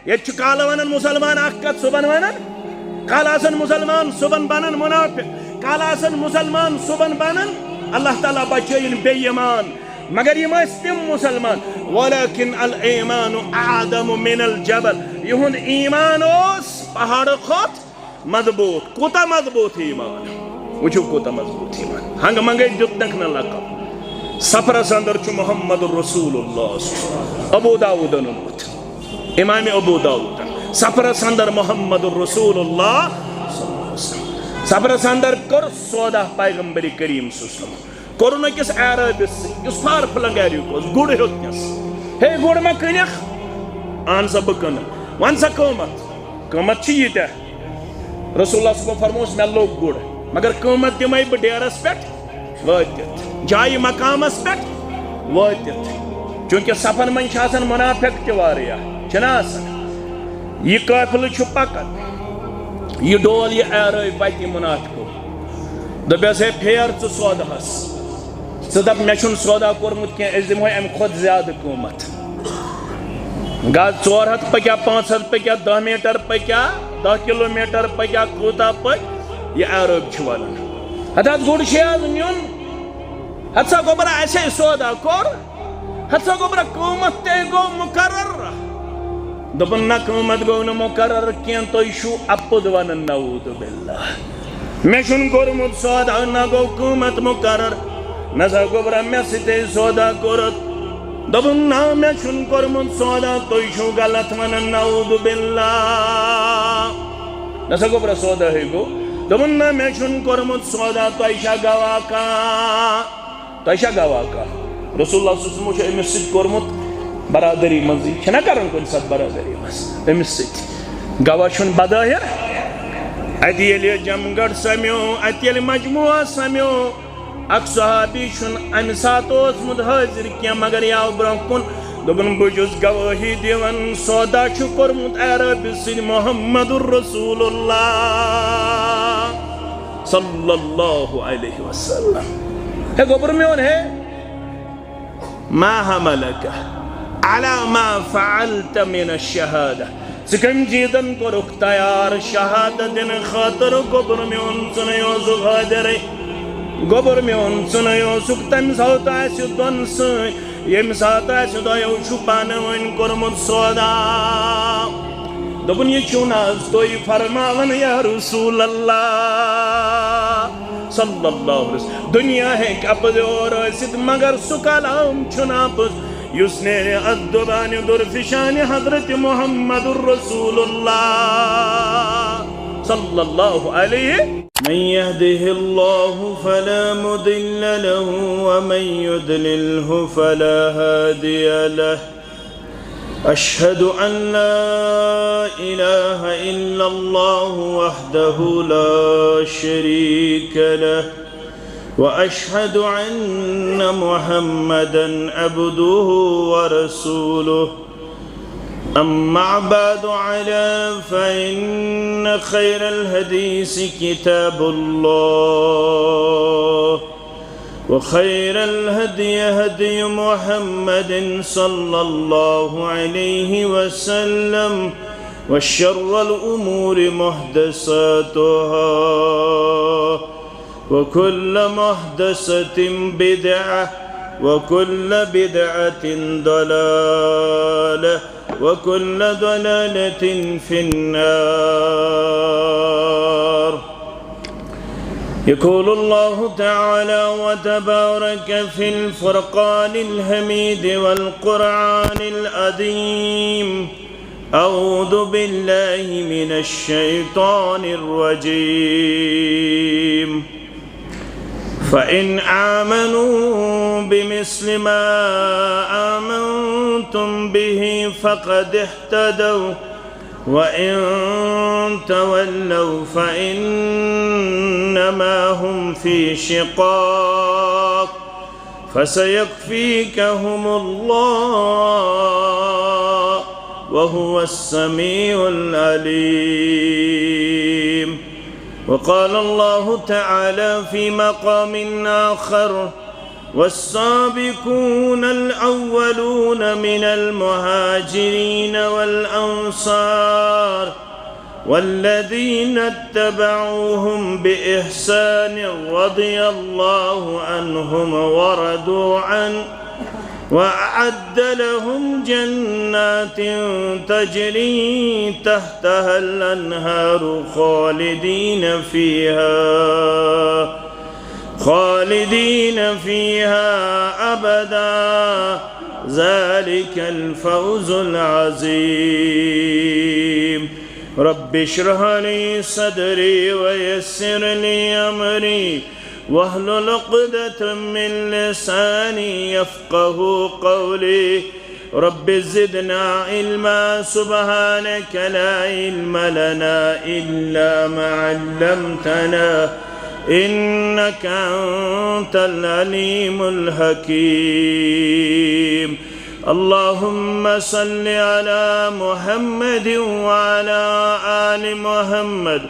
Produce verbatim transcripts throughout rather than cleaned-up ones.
ییٚتہِ چھُ کالہٕ وَنان مُسلمان اَکھ کَتھ، صُبحن وَنان، کالہٕ آسان مُسلمان، صُبحن بَنان مُنافِق، کالہٕ آسان مُسلمان، صُبحن بَنان، اللہ تعالیٰ بَچٲیِن بے ایٖمان۔ مگر یِم ٲسۍ تِم مُسلمان، ولیکن الایمان اعظم من الجبل، یِہُنٛد ایٖمان اوس پہاڑٕ کھۄتہٕ مضبوٗط۔ کوٗتاہ مضبوٗط ایٖمان؟ وٕچھِو کوٗتاہ مضبوٗط ایٖمان۔ ہنٛگہٕ منٛگَے دیُتنَکھ نہٕ لقب۔ سفرَس اندر چھُ محمد رسول اللہ، ابو داؤدن اوٚنمُت، امام ابو داؤدن۔ سفرَس اندر محمد رسول اللہ، سفرَس اندر کٔر سودا پیغمبر کریم صلی اللہ علیہ وسلم۔ کوٚرُن أکِس اعرٲبِس سۭتۍ، یُس فار فلنگ ایریُک اوس، گُر ہیوٚتنَس۔ ہے، گُر ما کٕنکھ؟ اہن سا، بہٕ کٕنہٕ۔ وَن سا قۭمَتھ۔ قۭمَتھ چھِ ییٖتیٛاہ۔ رسول اللہ صلی اللہ علیہ وسلم فرمووُس، مےٚ لوٚگ گُر، مگر قۭمَتھ دِمَے بہٕ ڈیرَس پٮ۪ٹھ وٲتِتھ، جایہِ مقامَس پٮ۪ٹھ وٲتِتھ۔ چوٗنٛکہِ صفن منٛز چھِ آسان مُنافِق تہِ واریاہ، چھِنہ آسان؟ یہِ قٲفلہٕ چھُ پَکان، یہِ ڈول، یہِ اعرٲبۍ وَتہِ مُنافِقو۔ دوٚپٮ۪س، ہے، پھیر ژٕ سوداہَس۔ ژٕ دَپ، مےٚ چھُنہٕ سودا کوٚرمُت کینٛہہ، أسۍ دِمہوے اَمہِ کھۄتہٕ زیادٕ قۭمَتھ۔ گژھ، ژور ہَتھ پٔکیا، پانٛژھ ہَتھ پٔکیا، دَہ میٖٹر پٔکیا، دَہ کِلوٗ میٖٹر پٔکیا، کوٗتاہ پٔکۍ، یہِ اعرٲبۍ چھُ وَنان۔ ہَتہٕ حظ گُر چھُے حظ نیُن۔ ہَتہٕ سا گوٚبرا، اَسے سودا کوٚر۔ ہَتہٕ سا گوٚبرا، قۭمَتھ تے گوٚو مُقرر۔ دوٚپُن، نہ، قۭمَتھ گوٚو نہٕ مُقرر کینٛہہ، تُہۍ چھِو اَپُز وَنان، نعوذ باللہ۔ مےٚ چھُنہٕ کوٚرمُت سودا، نہ گوٚو قۭمَتھ مُقرر۔ نہ سا گوٚبرا، مےٚ سۭتۍ سودا کوٚرُتھ۔ دوٚپُن، نہ، مےٚ چھُنہٕ کوٚرمُت سودا، تُہۍ چھِو غلط وَنان، نعوذ باللہ۔ نہ سا گوٚبرا، سودا ہے گوٚو۔ دوٚپُن، نہ، مےٚ چھُنہٕ کوٚرمُت سودا، تۄہہِ چھا گواہ کانٛہہ؟ تۄہہِ چھا گواہ کانٛہہ؟ رسول اللہ صلی اللہ علیہ وسلم چھُ أمِس سۭتۍ کوٚرمُت برادری منٛزٕے، چھِنہ کران کُنہِ ساتہٕ برادری منٛز أمِس سۭتۍ؟ گواہ چھُنہٕ بظٲہِر۔ اَتہِ ییٚلہِ یہِ جمگڑھ سَمیو، اَتہِ ییٚلہِ مجموعہ سَمیو، اکھ صحابی چھُنہٕ اَمہِ ساتہٕ اوسمُت حٲضِر کینٛہہ، مگر یہِ آو برٛونٛہہ کُن۔ دوٚپُن، بہٕ چھُس گوٲہی دِوان، سودا چھُ کوٚرمُت عربہِ سۭتۍ محمد رسول اللہ صلی اللہ علیہ وسلم۔ ہے گوٚبُر میون، ہے، ما حملک علی ما فعلت من الشہادہ؟ ژٕ کٔمۍ چیٖزن کوٚرُکھ تیار شہادت دِنہٕ خٲطرٕ؟ گوٚبُر میون، ژٕ نَے اوسُکھ حٲضِرٕے۔ گوٚبُر میون، ژٕ نَے اوسُکھ تَمہِ ساتہٕ اَسہِ دۄن سۭتۍ، ییٚمہِ ساتہٕ اَسہِ دۄیو چھُ پانہٕ ؤنۍ کوٚرمُت سودا۔ دوٚپُن، یہِ چھُو نہٕ حظ تُہۍ فرماوان یا رسول اللہ صلی اللہ علیہ وسلم؟ دُنیا ہیٚکہِ اَپُز یور ٲسِتھ، مگر سُہ کلام چھُنہٕ اَپُز یُس نیرِ اَتھ دُبانہِ درفشانِ حضرت محمد رسول اللہ صلی اللہ علیہ۔ من يهده الله فلا مضل له ومن يضلله فلا هادي له. أشهد أن لا إله إلا الله وحده لا شريك له، وأشهد أن محمدا عبده ورسوله. أما بعد، على فإن خير الحديث كتاب الله، وخير الهدي هدي محمد صلى الله عليه وسلم، وشر الأمور محدثاتها، وكل محدثة بدعة، وكل بدعة ضلالة، وكل ضلالة في النار. يقول الله تعالى وتبارك في الفرقان الحميد والقرآن العظيم: أعوذ بالله من الشيطان الرجيم. فإن آمنوا بمثل ما آمنتم به فقد اهتدوا، وإن تولوا فإنما هم في شقاق، فسيكفيكهم الله وهو السميع العليم. وقال الله تعالى في مقام آخر: والسابقون الأولون من المهاجرين والأنصار والذين اتبعوهم بإحسان رضي الله عنهم ورضوا عنه وأعد لهم جنات تجري تحتها الأنهار خالدين فيها، خالدين فيها أبدا، ذلك الفوز العظيم. رب اشرح لي صدري ويسر لي أمري واحلل عقدة من لساني يفقه قولي. رب زدنا علما، سبحانك لا علم لنا إلا ما علمتنا، إنك أنت العليم الحكيم. اللهم صل على محمد وعلى آل محمد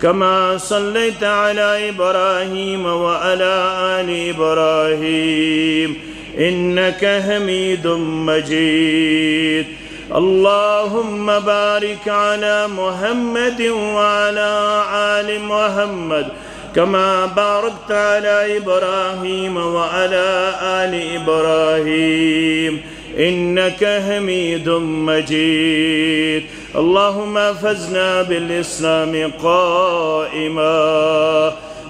كما صليت على إبراهيم وعلى آل إبراهيم إنك حميد مجيد. اللهم بارك على محمد وعلى آل محمد كما باركت على إبراهيم وعلى آل إبراهيم إنك حميد مجيد. اللهم احفظنا بالإسلام قائما،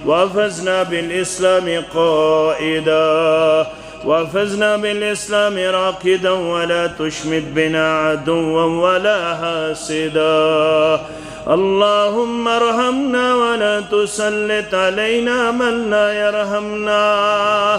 واحفظنا بالإسلام قائدا، واحفظنا بالإسلام راقدا، ولا تشمت بنا عدوا ولا حاسدا. اللهم ارحمنا ولا تسلط علينا من لا يرحمنا.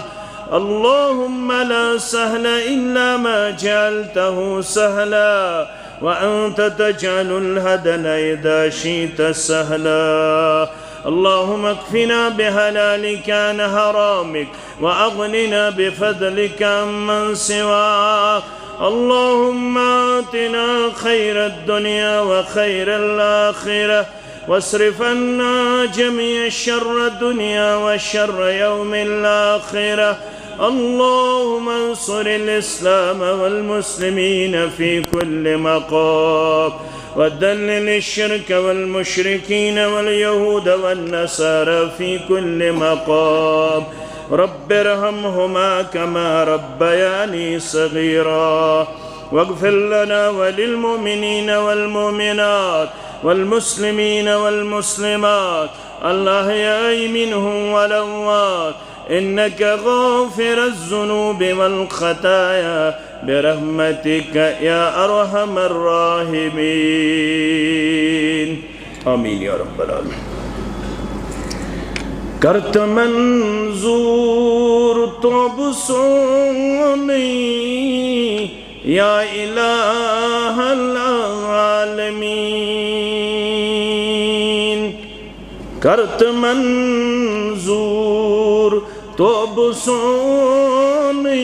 اللهم لا سهل إلا ما جعلته سهلا، وأنت تجعل الحزن إذا شئت سهلا. اللهم اكفنا بحلالك عن حرامك، وأغننا بفضلك عمن سواك. اللهم آتنا خير الدنيا وخير الآخرة، واصرف عنا جميع شر الدنيا وشر يوم الآخرة. اللهم انصر الإسلام والمسلمين في كل مقام، وذلل الشرك والمشركين واليهود والنصارى في كل مقام. رب ارحمهما كما ربياني صغيرا. واغفر لنا وللمؤمنين والمؤمنات والمسلمين والمسلمات الأحياء منهم والأموات إنك غافر الذنوب والخطايا برحمتك يا أرحم الراحمين. آمين يا رب العالمين. کر تہٕ منظور توبہٕ سونُے یا الہ العالمین۔ کر تہٕ منظور توبہٕ سونُے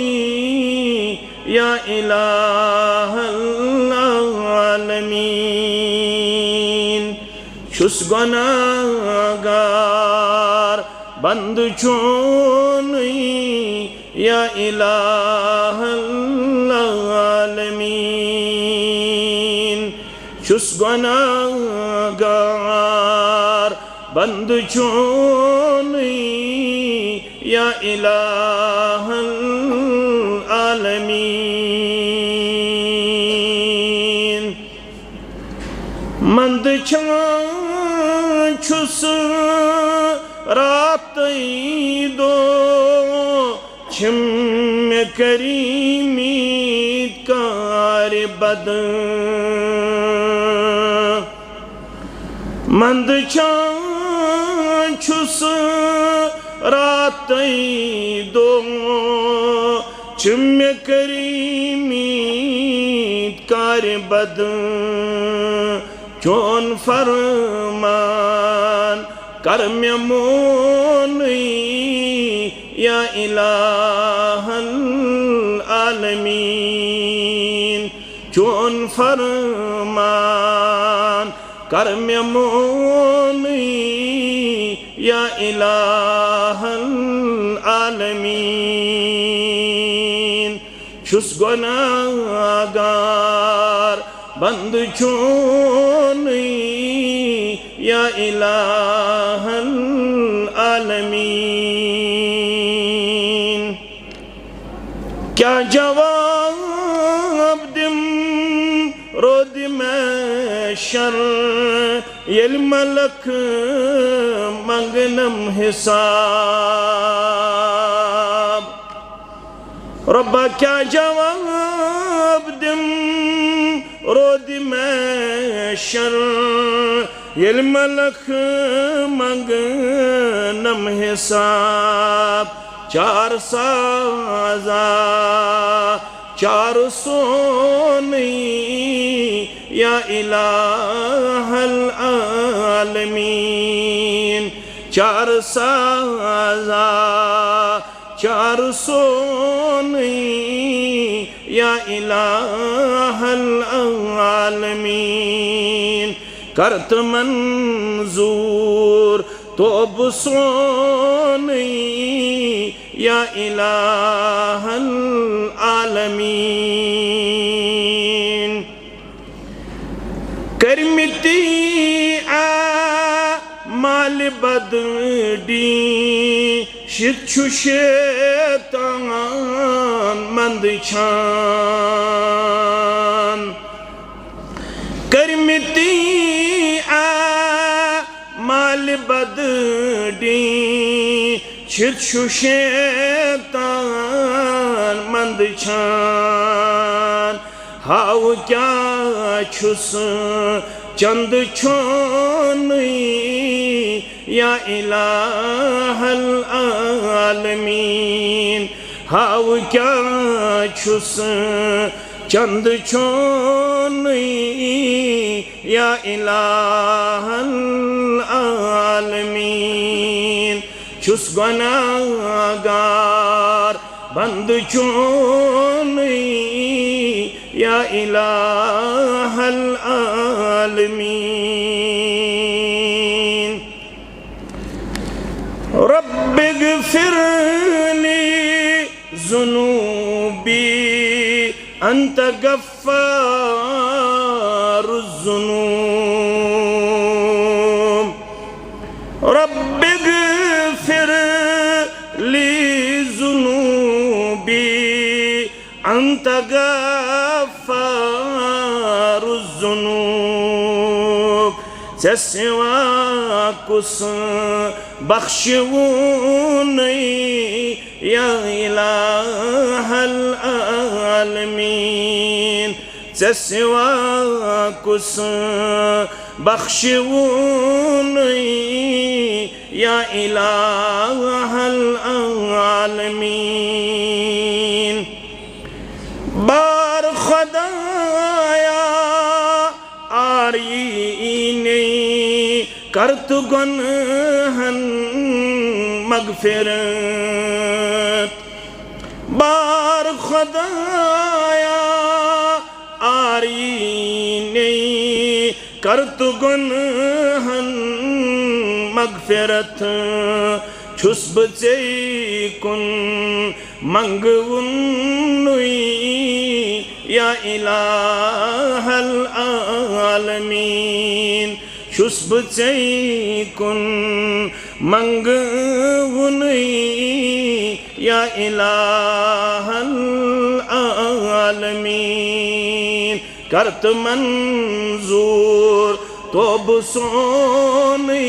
یا الہ العالمین۔ چھُس گناہگار بندٕ چونُے یا الہ العالمین۔ چھُس گناہگار بندٕ چونُے یا الہ العالمین۔ منٛدچھان چھُس راتٕے دۄہ، چھِم مےٚ کٔرمٕتۍ کارِ بد۔ منٛدچھان چھُس راتٕے دۄہ، چھِم مےٚ کٔرمٕتۍ کارِ بد۔ چون فرمان کر مےٚ مونٕے یا الہ العالمین۔ چون فرمان کر مےٚ مونٕے یا الہ العالمین۔ چھُس گۄناہگار بندٕ چونٕے یا الہ العالمین۔ کیٛاہ جواب دِم رودِ محشر ییٚلہِ ملک منگنم حساب؟ رۄبا کیٛاہ جواب دِم رودِ محشر ییٚلہِ ملک منگنم حساب؟ چار سازا چار سونٕے یا الہ العالمین۔ چار سازا چار سونٕے یا الہ العالمین۔ کر تہٕ منظور توبہٕ سونٕے یا الہ العالمین۔ کٔرمٕتی اعمال بد ڈی شِتھ چھُ شیطان مندٕ چھان۔ کٔرمٕتی اعمال بد ڈی شِتھ چھُ شیطان مندٕ چھان۔ ہاو کیٛاہ چھُس چندٕ چھونٕے یا الہ العالمین۔ ہاو کیٛاہ چھُس چندٕ چھونٕے یا الہ العالمین۔ چھُس گۄناہگار بندٕ چونٕے یا الہ العالمین۔ رب اغفر لی ذنوبی انت غفار الذنوب۔ رب اغفر لی ذنوبی انت غفار الذنوب۔ ژےٚ سوا کُس بخشوُنٕے یا الہ العالمین۔ ژےٚ سوا کُس بخشوُنٕے یا الہ العالمین۔ بار خدایا آری نے کر تہٕ گۄنہن مغفرت۔ بار خدایا آری نے کر تہٕ گۄنہن مغفرت۔ چھُس بہٕ ژے کُن منگوُنٕے یا الہ العالمین۔ چھُس بہٕ ژے کُن منگوُنٕے یا الہ العالمین۔ کر تہٕ منظور توبہٕ سونٕے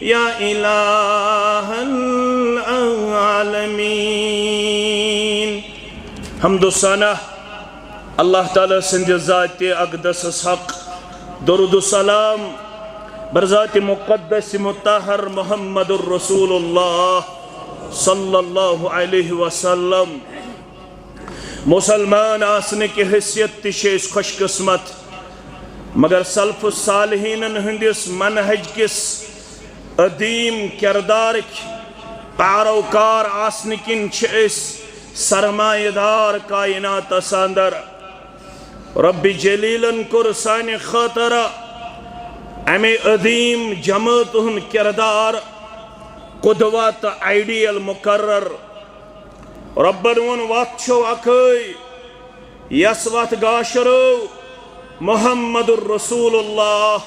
یا الہ العالمین۔ حمد و ثنا اللہ تعالیٰ سٕنٛدِ ذاتِ اقدسس حق، درود و سلام بر ذاتِ مقدس مطہر محمد الرسول اللہ صلی اللہ علیہ وسلم۔ مسلمان آسنہٕ کہِ حیثیت تہِ چھِ أسۍ خوش قسمت، مگر سلف صالحینن ہٕنٛدِس منہج کِس عظیم کردارٕکۍ پیروکار آسنہٕ کِنۍ چھِ أسۍ سرمایہ دار کائناتس اندر۔ رب جلیلن کوٚر سانہِ خٲطرٕ امہِ عظیم جماعت ہُنٛد کردار قدوہ تہٕ آئیڈیل مقرر۔ رۄبن ووٚن، وتھ چھو اکھے، یس وتھ گاشرو محمد رسول اللہ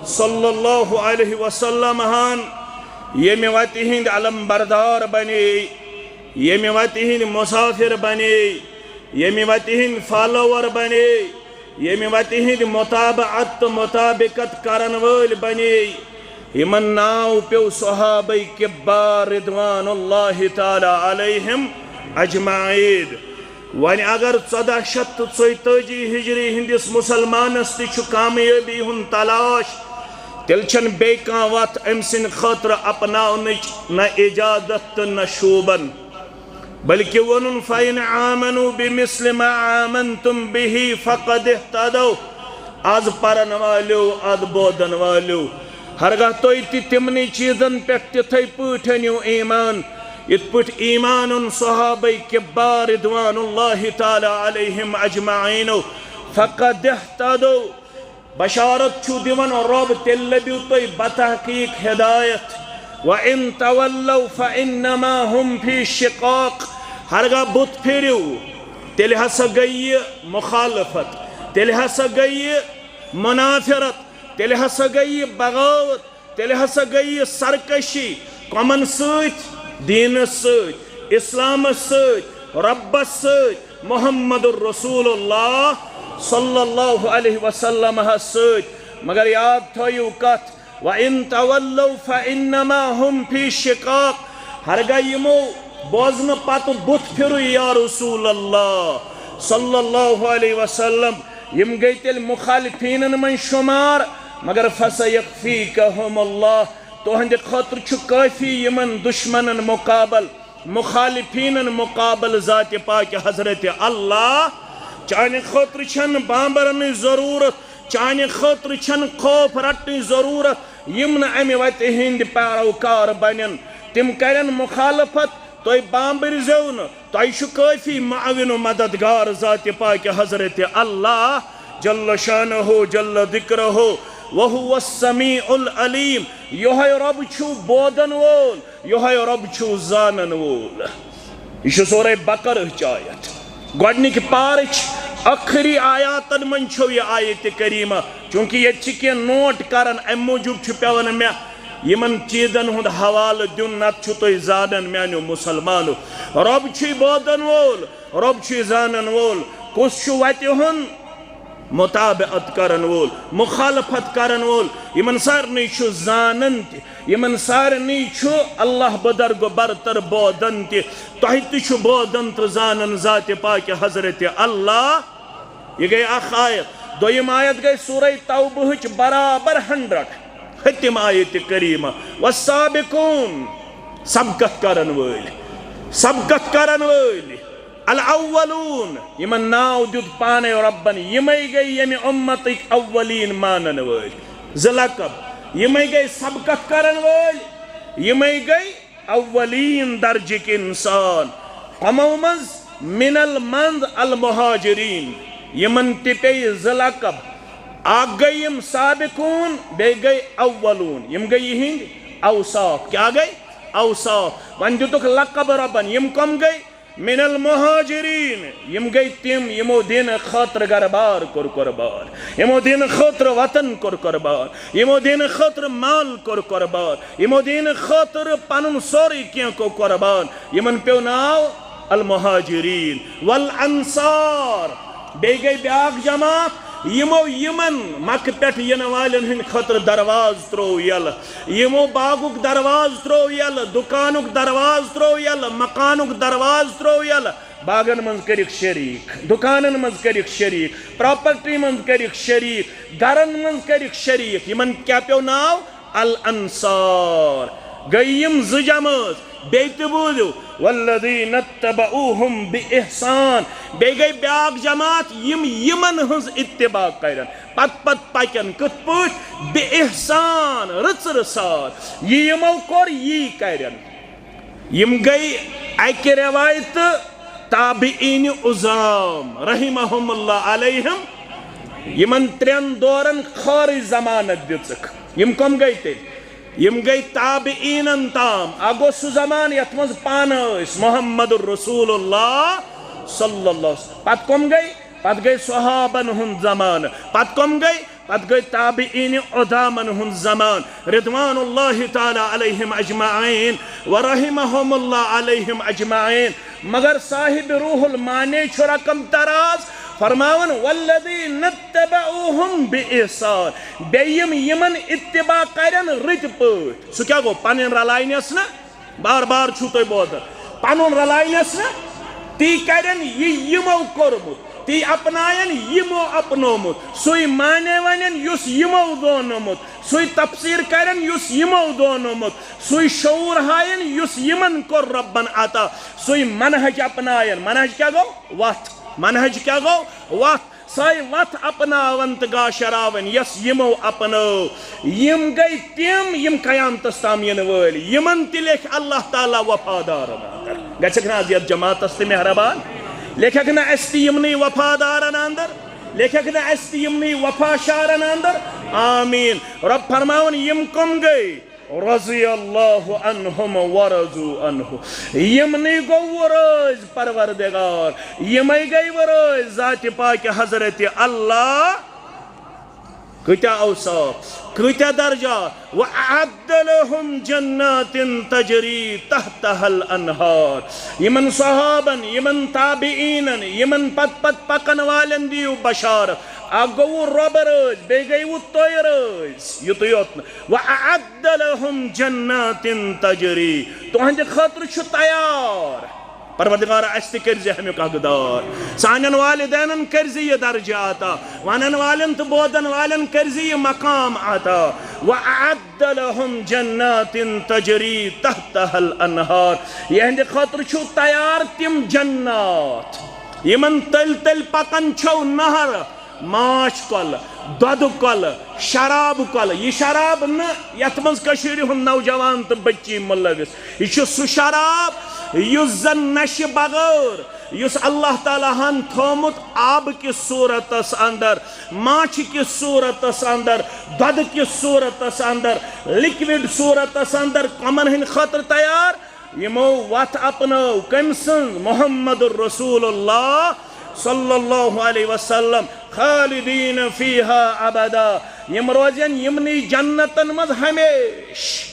صلی اللہ علیہ وسلم ہن، ییٚمہِ وتہِ ہٕنٛدۍ علم بردار بنے، ییٚمہِ وتہِ ہٕنٛدۍ مسافر بنے، ییٚمہِ وتہِ ہٕنٛدۍ فالوور بنے، ییٚمہِ وتہِ ہٕنٛدۍ متابعت تہٕ مطابقت کرن وٲلۍ بنے۔ یِمن ناو پیوٚو صحابہ کبار رضوان اللہ تعالی علیہم اجمعین۔ وۄنۍ اگر ژۄدہ شیٚتھ تہٕ ژۄیتٲجی ہجری ہٕنٛدِس مسلمانس تہِ چھُ کامیٲبی ہُنٛد تلاش، تیٚلہِ چھَنہٕ بیٚیہِ کانٛہہ وتھ أمۍ سٕنٛدِ خٲطرٕ اپناونٕچ، نہ اجازت تہٕ نہ شوٗبن۔ بلکہ ووٚنُن، فَإِنْ آمَنُوا بِمِثْلِ مَا آمَنْتُمْ بِهِ فَقَدِ اهْتَدَوْا۔ از پرن والیو، از بوزن والیو، ہرگاہ تُہۍ تہِ تِمنٕے چیٖزن پٮ۪ٹھ تِتھے پٲٹھۍ أنِو ایمان، یِتھ پٲٹھۍ ایمان اوٚن صحابہ کبار رضوان اللہ تعالی علیہم اجمعینو، فَقَدِ اهْتَدَوْا۔ بشارت چھُ دِوان رۄب، تیٚلہِ لٔبِو تُہۍ بتحقیق ہدایت۔ وَإِنْ تَوَلَّوْا فَإِنَّمَا هُمْ فِي شِقَاقٍ۔ ہرگاہ بُتھ پھِرِو، تیٚلہِ ہسا گٔیہِ مخالفت، تیٚلہِ ہسا گٔیہِ منافرت، تیٚلہِ ہسا گٔیہِ بغاوت، تیٚلہِ ہسا گٔیہِ یہِ سرکشی کۄمن سۭتۍ؟ دیٖنس سۭتۍ، اسلامس سۭتۍ، رۄبس سۭتۍ، محمد رسول اللہ صلی اللہ علیہ وسلمس سۭتۍ۔ مگر یاد تھٲیِو کتھ، وَإِنْ تَوَلَّوْا فَإِنَّمَا هُمْ فِي شِقَاقٍ۔ ہرگاہ یِمو بوزنہٕ پتہٕ بُتھ پھِرُے یا رسول اللہ صلی اللہ علیہ وسلم، یِم گٔے تیٚلہِ مخالفینن منٛز شمار، مگر فَسَيَكْفِيكَهُمُ اللَّهُ، تُہنٛدِ خٲطرٕ چھُ کٲفی یِمن دشمنن مقابل، مخالفینن مقابل ذاتِ پاکِ حضرت اللہ۔ چانہِ خٲطرٕ چھنہٕ بامبرنٕچ ضرورت، چانہِ خٲطرٕ چھنہٕ خوف رٹنٕچ ضرورت۔ یِم نہٕ امہِ وتہِ ہٕنٛدۍ پیروکار بنن، تِم کرن مخالفت، تُہۍ بامبرۍ زیو نہٕ۔ تۄہہِ چھُ کٲفی معاون و مددگار ذاتِ پاکِ حضرت اللہ جل شانہ جل ذکرہ، وہو السمیع العلیم۔ یہوے رۄب چھُ بوزن وول، یہوے رۄب چھُ زانن وول۔ یہِ چھُ سورہ بقرہٕچ آیت، گۄڈنِکۍ پارٕچ ٲخری آیاتن منٛز چھو یہِ آیت کریمہ۔ چونکہ ییٚتہِ چھِ کینٛہہ نوٹ کران، امہِ موٗجوٗب چھُ پٮ۪وان مےٚ یِمن چیٖزن ہُنٛد حوالہٕ دیُن، نتہٕ چھُ تُہۍ زانان میانیو مسلمانو، رۄب چھُے بوزن وول، رۄب چھُے زانن وول۔ کُس چھُ وتہِ ہُنٛد متابعت کرن وول، مخالفت کرن وول؟ یِمن سارنٕے چھُ زانن تہِ، یِمن سارنٕے چھُ اللہ بدرگ برتر بوزن تہِ۔ تۄہہِ تہِ چھُ بوزن تہٕ زانن ذاتِ پاکِ حضرت اللہ۔ یہِ گٔے اکھ آیت۔ دوٚیِم آیت گٔے سورہ توبہٕچ برابر ہنڈرڈ، ہتِم آیت کریمہ۔ والسابقون، سبقت کرن وٲلۍ، سبقت کرن وٲلۍ، الاولون، یِمن ناو دیُت پانے رۄبن، یِمے گٔے ییٚمہِ اُمتٕکۍ اولین مانن وٲلۍ۔ زٕ لقب، یِمے گٔے سبقت کرن وٲلۍ، یِمے گٔے اولین درجٕکۍ انسان۔ کمو منٛز؟ من المنز المہاجرین۔ یِمن تہِ پیٚیہِ زٕ لقب، اکھ گٔے یِم سابقون، بیٚیہِ گٔے اولون۔ یِم گٔے یِہنٛدۍ اوصاف۔ کیٛاہ گٔے؟ اوصاف۔ وۄنۍ دِتُکھ لقب رۄبن۔ یِم کم گٔے؟ من المہاجرین، یِم گٔے تِم یِمو دینہٕ خٲطرٕ گرٕ بار کوٚر قربان، یِمو دینہٕ خٲطرٕ وطن کوٚر قربان، یِمو دینہٕ خٲطرٕ مال کوٚر قربان، یِمو دینہٕ خٲطرٕ پنُن سورُے کینٛہہ کوٚر قربان۔ یِمن پیوٚو ناو المہاجرین۔ والانصار، بیٚیہِ گٔے بیٛاکھ جماعت، یِمو یِمن مکہٕ پٮ۪ٹھ یِنہٕ والٮ۪ن ہٕنٛدِ خٲطرٕ دروازٕ ترٛوو یَلہٕ، یِمو باغُک دروازٕ ترٛوو یَلہٕ، دُکانُک دروازٕ ترٛوو یَلہٕ، مکانُک دروازٕ ترٛوو یَلہٕ، باغن منٛز کٔرِکھ شریٖک، دُکانن منٛز کٔرِکھ شریٖک، پراپرٹی منٛز کٔرِکھ شریٖک، گرن منٛز کٔرِکھ شریٖک۔ یِمن کیٛاہ پیوٚو ناو؟ الانصار۔ گٔے یِم زٕ جمٲژ۔ بیٚیہِ تہِ بوٗزِو، والذین اتبعوہم باحسان۔ بیٚیہِ گٔے بیٛاکھ جماعت، یِم یِمن ہٕنٛز اتباع کرن، پتہٕ پتہٕ پکن۔ کِتھ پٲٹھۍ؟ باحسان، رٕژ رٕژ سان۔ یہِ یِمو کوٚر، یی کرن۔ یِم گٔے اکہِ روایتہٕ تابعین عظام رحمہم اللہ علیہم۔ یِمن ترٛٮ۪ن دورن خٲرٕے ضمانت دِژٕکھ۔ یِم کم گٔے تیٚلہِ؟ یِم گٔے تابعیٖنن تام۔ اکھ گوٚو سُہ زمانہٕ یتھ منٛز پانہٕ ٲسۍ محمد رسول اللہ صلی اللہ علیہ وسلم۔ پتہٕ کم گٔے؟ پتہٕ گٔے صحابن ہُنٛد زمانہٕ۔ پتہٕ کم گٔے؟ پتہٕ گٔے تابعین عظامن ہُنٛد زمانہٕ، رضوان اللہ تعالیٰ علیہم اجمعین و رحمہم اللہ علیہم اجمعین۔ مگر صاحب روح المانی چھُ رقم دراز فرماوان، والذین اتبعوہم بإحسان، بیٚیہِ یِم یِمن اتباع کرن رٕتۍ پٲٹھۍ۔ سُہ کیٛاہ گوٚو؟ پنٕنۍ رلاینس نہٕ، بار بار چھُو تُہۍ بوزان، پنُن رلاینس نہٕ، تی کرن یہِ یِمو کوٚرمُت، تی اپناین یِمو اپنومُت، سُے معنی ونن یُس یِمو زونمُت، سُے تفسیر کرن یُس یِمو زونمُت، سُے شعور ہاین یُس یِمن کوٚر ربن عطا، سُے منہج اپناین۔ منہج کیٛاہ گوٚو؟ وتھ۔ منہج کیٛاہ گوٚو؟ وتھ۔ سۄے وتھ اپناون تہٕ گاشراون یۄس یِمو اپنٲو۔ یِم گٔے تِم یِم قیامتس تام یِنہٕ وٲلۍ، یِمن تہِ لیکھِ اللہ تعالیٰ وفادارن اندر۔ گژھکھ نہ از یتھ جماعتس تہِ مہربان؟ لیکھکھ نہ اسہِ تہِ یِمنٕے وفادارن اندر؟ لیکھکھ نہ اسہِ تہِ یِمنٕے وفا شارن اندر؟ آمین۔ رب فرماوان، یِم کم گٔے؟ رضی اللہ عنہم ورضوا عنہ۔ یِمنٕے گوٚو وۄنۍ رٲضۍ پروردگار، یِمے گٔے وۄنۍ رٲضۍ ذاتِ پاکہِ حضرت اللہ۔ کۭتیاہ اوصاف، کۭتیاہ درجات۔ وأعد لهم جنات تجري تحتها الأنهار۔ یِمن صحابن، یِمن تابعینن، یِمن پتہٕ پتہٕ پکن والٮ۪ن دِیِو بشارت۔ اکھ گوٚوٕ رۄبہٕ رٲضۍ، بیٚیہِ گٔیوٕ تُہۍ رٲضۍ، یُتُے یوت نہٕ۔ وأعد لهم جنات تجري، تُہنٛدِ خٲطرٕ چھُ تیار۔ پروردگار، اسہِ تہِ کٔرزِ ہمیُک حقدار۔ سانٮ۪ن والدینن کٔرزِ یہِ درجہٕ عطا۔ ونن والٮ۪ن تہٕ بوزن والٮ۪ن کٔرزِ یہِ مقام عطا۔ وأعد لهم جنات تجري تحتها الأنهار۔ یِہنٛدِ خٲطرٕ چھُ تیار تِم جنات، یِمن تٔلۍ تٔلۍ پکان چھَو نہر۔ ماچھ کۄلہٕ، دۄدٕ کۄلہٕ، شراب کۄلہٕ۔ یہِ شراب نہٕ یتھ منٛز کٔشیٖرِ ہُنٛد نوجوان تہٕ بچی مُلوث۔ یہِ چھُ سُہ شراب یُس زن نشہِ بغٲر، یُس اللہ تعالیٰ ہن تھومُت آبہٕ کِس صوٗرتس اندر، ماچھِ کِس صوٗرتس اندر، دۄدٕ کِس صوٗرتس اندر، لِکوِڈ صوٗرتس اندر کۄمن ہٕنٛدِ خٲطرٕ تیار۔ یِمو وتھ اپنٲو کٔمۍ سٕنٛز؟ محمد رسول اللہ صلی اللہ علیہ وسلم۔ خالدین فیہا ابدا، یِم روزن یِمنٕے جنتن منٛز ہمیشہٕ۔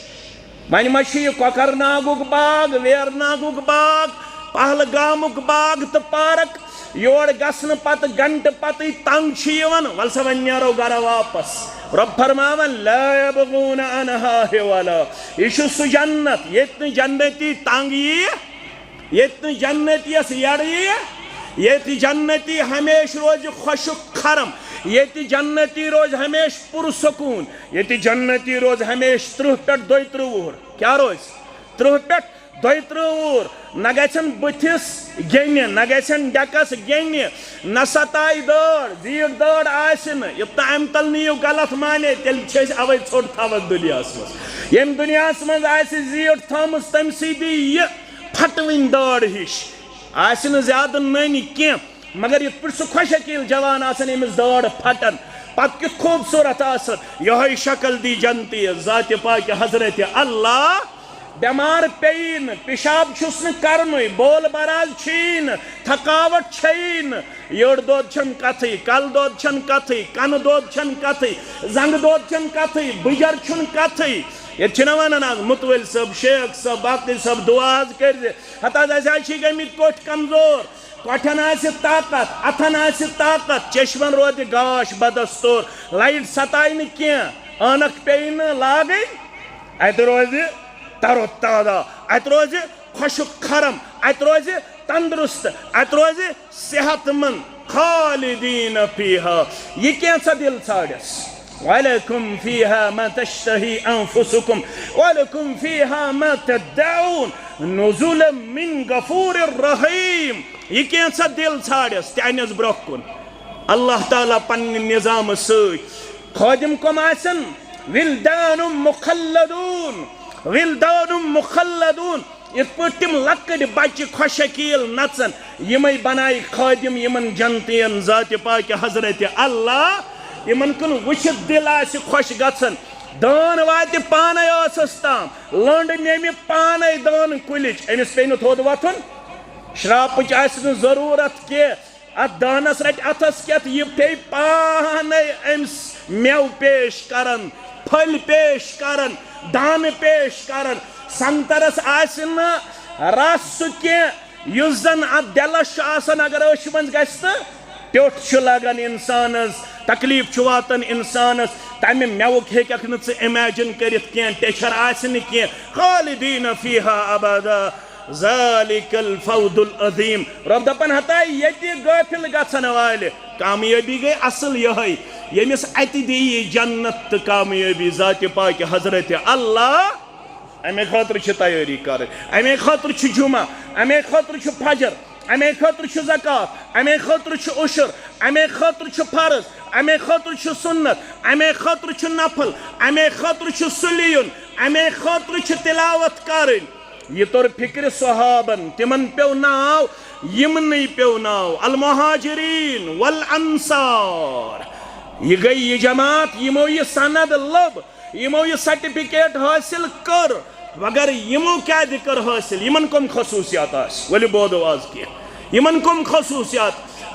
وۄنۍ ما چھُ یہِ کۄکرناگُک باغ، ویرناگُک باغ، پہلگامُک باغ تہٕ پارک؟ یور گژھنہٕ پتہٕ گھنٹہٕ پتٕے تنگ چھِ یِوان، ول سا وۄنۍ نیرو گرٕ واپس۔ رب فرماوان، لا یبغون عنہا حولا۔ یہِ چھُ سُہ جنت ییٚتہِ نہٕ جنتی تنگ یِیہِ، ییٚتہِ نہٕ جنتیس یڑٕ یِیہِ، ییٚتہِ جنتی ہمیشہٕ روزِ خۄشک خرم، ییٚتہِ جنتی روزِ ہمیشہٕ پُرسکوٗن، ییٚتہِ جنتی روزِ ہمیشہٕ ترٕٛہ پٮ۪ٹھ دۄیہِ ترٕٛہ وُہُر۔ کیٛاہ روزِ؟ ترٕٛہ پٮ۪ٹھ دۄیہِ ترٕٛہ وُہُر۔ نہ گژھن بٕتھِس گیٚنہِ، نہ گژھن ڈیکس گیٚنہِ، نہ ستایہِ دٲر، زیٖٹھ دٲر آسہِ نہٕ۔ یوٚت تام امہِ تل نِیِو غلط معنی، تیٚلہِ چھِ أسۍ اوے ژھوٚٹ تھاوان دُنیاہس منٛز۔ ییٚمہِ دُنیاہس منٛز آسہِ زیٖٹھ تھٲومٕژ، تٔمۍ سٕے دی یہِ پھٹوٕنۍ دٲر ہِش۔ آسہِ نہٕ زیادٕ نٔنۍ کینٛہہ، مگر یِتھ پٲٹھۍ سُہ خۄش شکیٖل جوان آسان، ییٚمِس دٲر پھٹن، پتہٕ کیُتھ خوٗبصوٗرت آسان۔ یِہوٚے شکل دی جنتی ذاتِ پاکہِ حضرت اللہ۔ بٮ۪مار پیٚیی نہٕ، پِشاب چھُس نہٕ کرنُے، بول براز چھُیی نہٕ، تھکاوٹ چھیی نہٕ، یٔڈ دود چھَنہٕ کتھٕے، کلہٕ دود چھَنہٕ کتھٕے، کنہٕ دود چھَنہٕ کتھٕے، زنٛگہٕ دود چھَنہٕ کتھٕے، بٕجر چھُنہٕ کتھٕے۔ ییٚتہِ چھِنہ ونان از مُتوٲلۍ صٲب، شیخ صٲب، باقٕے صٲب، دُعا حظ کٔرزِ۔ ہتہٕ حظ، اسہِ حظ چھِ گٔمٕتۍ کوٚٹھۍ کمزور۔ کۄٹھٮ۪ن آسہِ طاقت، اتھن آسہِ طاقت، چشمن روزِ گاش بدستور، لایٹ ستایہِ نہٕ کینٛہہ، عٲنکھ پیٚیہِ نہٕ لاگٕنۍ، اتہِ روزِ تر و تازہ، اتہِ روزِ خۄشک خرم، اتہِ روزِ تندرست، اتہِ روزِ صحت مند۔ خالدین فیہا، یہِ کینٛژھا دل ژھانڈس۔ ولکم فیہا ما تشتہی انفسکم، ولکم فیہا ما تدعون، نزلا من غفور رحیم۔ یہِ کینٛژھا دل ژھانڈس تہِ انس برونٛہہ کُن۔ اللہ تعالیٰ پننہِ نظامہٕ سۭتۍ۔ خٲدم کم آسن؟ ولدان مخلدون، ولدان مخلدون۔ یِتھ پٲٹھۍ تِم لۄکٕٹۍ بچہِ خۄش شکیٖل نژن، یِمے بنایہِ خٲدم یِمن جنتین ذاتِ پاکہِ حضرت اللہ۔ یِمن کُن وٕچھِتھ دل آسہِ خۄش گژھان۔ دان واتہِ پانے ٲسس تام، لٔنڈ نمہِ پانے دان کُلِچ، أمِس پیٚیہِ نہٕ تھوٚد وۄتھُن، شراپٕچ آسہِ نہٕ ضروٗرت کینٛہہ۔ اتھ دانس رٹہِ اتھس کٮ۪تھ، یہِ پیٚیہِ پانے أمِس مٮ۪وٕ پیش کران، پھٔلۍ پیش کران، دانہٕ پیش کران۔ سنگترس آسہِ نہٕ رس سُہ کینٛہہ، یُس زن اتھ دِلس چھُ آسان، اگر ٲشہِ منٛز گژھِ تہٕ ٹیوٚٹھ چھُ لگان انسانس، تکلیف چھُ واتان انسانس، تمہِ مٮ۪وُک ہیٚککھ نہٕ ژٕ imagine کٔرِتھ کینٛہہ، ٹیچھر آسہِ نہٕ کینٛہہ۔ خالدین فیہا ابدا، ذالک الفوز العظیم۔ رب دپان ہتا، ییٚتہِ غٲفل گژھن والہِ کامیٲبی گٔے اصل یہے، ییٚمِس اتہِ دِیہِ جنت تہٕ کامیٲبی ذاتِ پاکہِ حضرت اللہ۔ امے خٲطرٕ چھِ تیٲری کرٕنۍ، امے خٲطرٕ چھُ جمعہ، امے خٲطرٕ چھُ فجر، امے خٲطرٕ چھُ زکوٰۃ، امے خٲطرٕ چھُ عشر، امے خٲطرٕ چھُ فرض، امے خٲطرٕ چھُ سنت، امے خٲطرٕ چھُ نفل، امے خٲطرٕ چھُ سُلہِ یُن، امے خٲطرٕ چھِ تلاوت کرٕنۍ۔ یہِ توٚر فکرِ صحابن، تِمن پیوٚو ناو، یِمنٕے پیوٚو ناو المہاجرین والانصار۔ یہِ گٔے یہِ جماعت، یِمو یہِ سند لوٚب، یِمو یہِ سرٹیفکیٹ حٲصِل کٔر، مگر یِمو کیٛازِ کٔر حٲصِل؟ یِمن کٕم خصوٗصیات آسہٕ؟ ؤلِو بوزو آز کینٛہہ۔ یِمن کٕم خصوٗصیات؟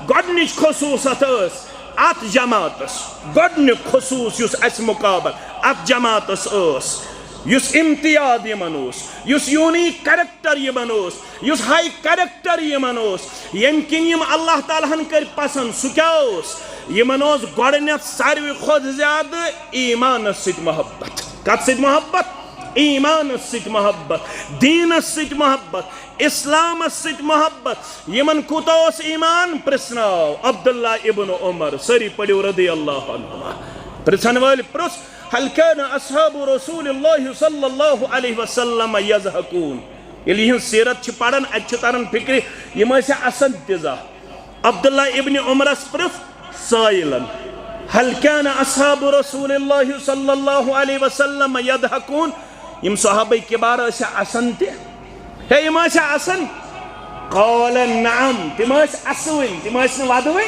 گۄڈٕنِچ خصوٗصیت ٲس اتھ جماعتس، گۄڈٕنیُک خصوٗص یُس اسہِ مقابل اتھ جماعتس ٲس، یُس امتیاز یِمن اوس، یُس یونیک کریکٹر یِمن اوس، یُس ہاے کریکٹر یِمن اوس، ییٚمہِ کِنۍ یِم اللہ تعالیٰ ہن کٔرۍ پسند، سُہ کیٛاہ اوس؟ یِمن اوس گۄڈٕنیتھ ساروی کھۄتہٕ زیادٕ ایمانس سۭتۍ محبت۔ کتھ سۭتۍ محبت؟ ایمانس سۭتۍ محبت، دیٖنس سۭتۍ محبت، اسلامس سۭتۍ محبت۔ یِمن کوٗتاہ اوس ایمان؟ پرژھناو عبداللہ ابن عمر، سٲری پٔرِو رضی اللہ عنہما۔ پرژھن وٲلۍ پرژھ، هل كان أصحاب رسول الله صلى الله عليه وسلم يضحكون؟ ییٚلہِ یِہٕنٛز سیرت چھِ پران، اتہِ چھِ تران فکرِ، یِم ٲسیا اسان تیٖژاہ؟ عبداللہ ابن عمرس پرژھ سائلن، هل كان أصحاب رسول الله صلى الله عليه وسلم يضحكون؟ یِم صحابہ کبار ٲسیا اسان تہِ؟ ہے، یِم ٲسیا اسان؟ قال نعم، تِم ٲسۍ اسوٕنۍ، تِم ٲسۍ نہٕ ودوٕنۍ،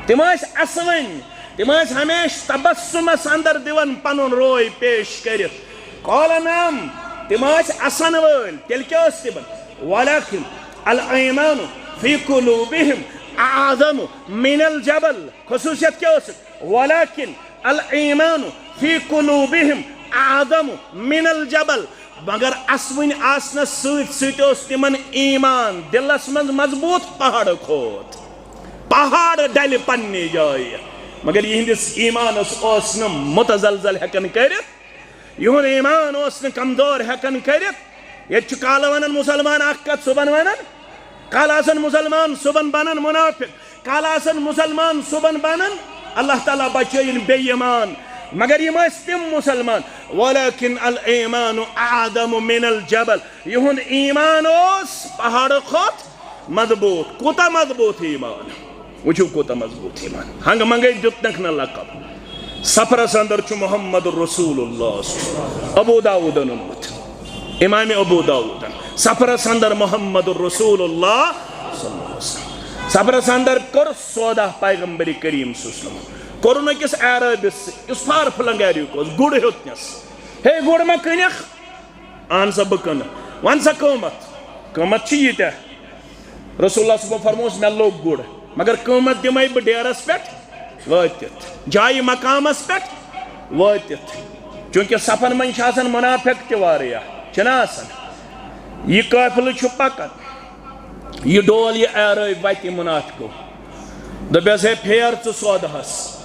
تِم ٲسۍ اسوٕنۍ۔ تِم ٲسۍ ہمیشہِ تبسمس اندر دِوان پنُن روے پیش کٔرِتھ۔ قال نعم، تِم ٲسۍ اسن وٲلۍ، تیٚلہِ کیٛاہ ٲس تِمن؟ ولكن الإيمان في قلوبهم أعظم من الجبل۔ خصوٗصیت کیٛاہ ٲسٕکھ؟ ولكن الإيمان في قلوبهم أعظم من الجبل۔ مگر اسوٕنۍ آسنس سۭتۍ سۭتۍ اوس تِمن ایمان دِلس منٛز مضبوٗط پہاڑٕ کھۄتہٕ۔ پہاڑ ڈلہِ پننہِ جایہِ، مگر یِہنٛدِس ایمانس اوس نہٕ متزلزل ہٮ۪کان کٔرِتھ، یِہُنٛد ایمان اوس نہٕ کمزور ہٮ۪کان کٔرِتھ۔ ییٚتہِ چھُ کالہٕ ونان مسلمان اکھ کتھ، صبحن ونان، کالہٕ آسان مسلمان، صبحن بنان منافق، کالہٕ آسان مسلمان، صبحن بنان اللہ تعالیٰ بچٲیِن بے ایمان۔ مگر یِم ٲسۍ تِم مسلمان، ولكن الإيمان أعظم من الجبل۔ یِہُنٛد ایمان اوس پہاڑٕ کھۄتہٕ مضبوٗط۔ کوٗتاہ مضبوٗط ایمان؟ وٕچھِو کوٗتاہ مضبوٗط ایمان۔ ہنٛگہٕ منٛگَے دیُتنَکھ نہٕ لقب۔ سفرس اندر چھُ محمد رسول اللہ صلی اللہ علیہ وسلم۔ ابو داؤدن اوٚنمُت، امام ابو داؤدن۔ سفرس اندر محمد رسول اللہ صلی اللہ علیہ وسلم۔ سفرس اندر کوٚر سودا پیغمبر کریم صلی اللہ علیہ وسلم۔ کوٚرُن أکِس اعرابِس سۭتۍ، یُس فار فلنگ ایریُک اوس، گُر ہیوٚتنَس۔ ہے گُر ما کٕنکھ؟ اہن سا بہٕ کٕنہٕ۔ وَن سا قۭمَتھ۔ قۭمَتھ چھِ ییٖتیٛاہ۔ رسول اللہ صٲبَن فرمووُس، مےٚ لوٚگ گُر، مگر قۭمَتھ دِمَے بہٕ ڈیرَس پٮ۪ٹھ وٲتِتھ، جایہِ مقامَس پٮ۪ٹھ وٲتِتھ۔ چوٗنٛکہِ صفن منٛز چھِ آسان مُنافِق تہِ واریاہ، چھِنہ آسان؟ یہِ قٲفلہٕ چھُ پَکان، یہِ ڈول، یہِ اعرٲبۍ وَتہِ مُنافِقو۔ دوٚپیَس، ہے پھیر ژٕ سوداہَس،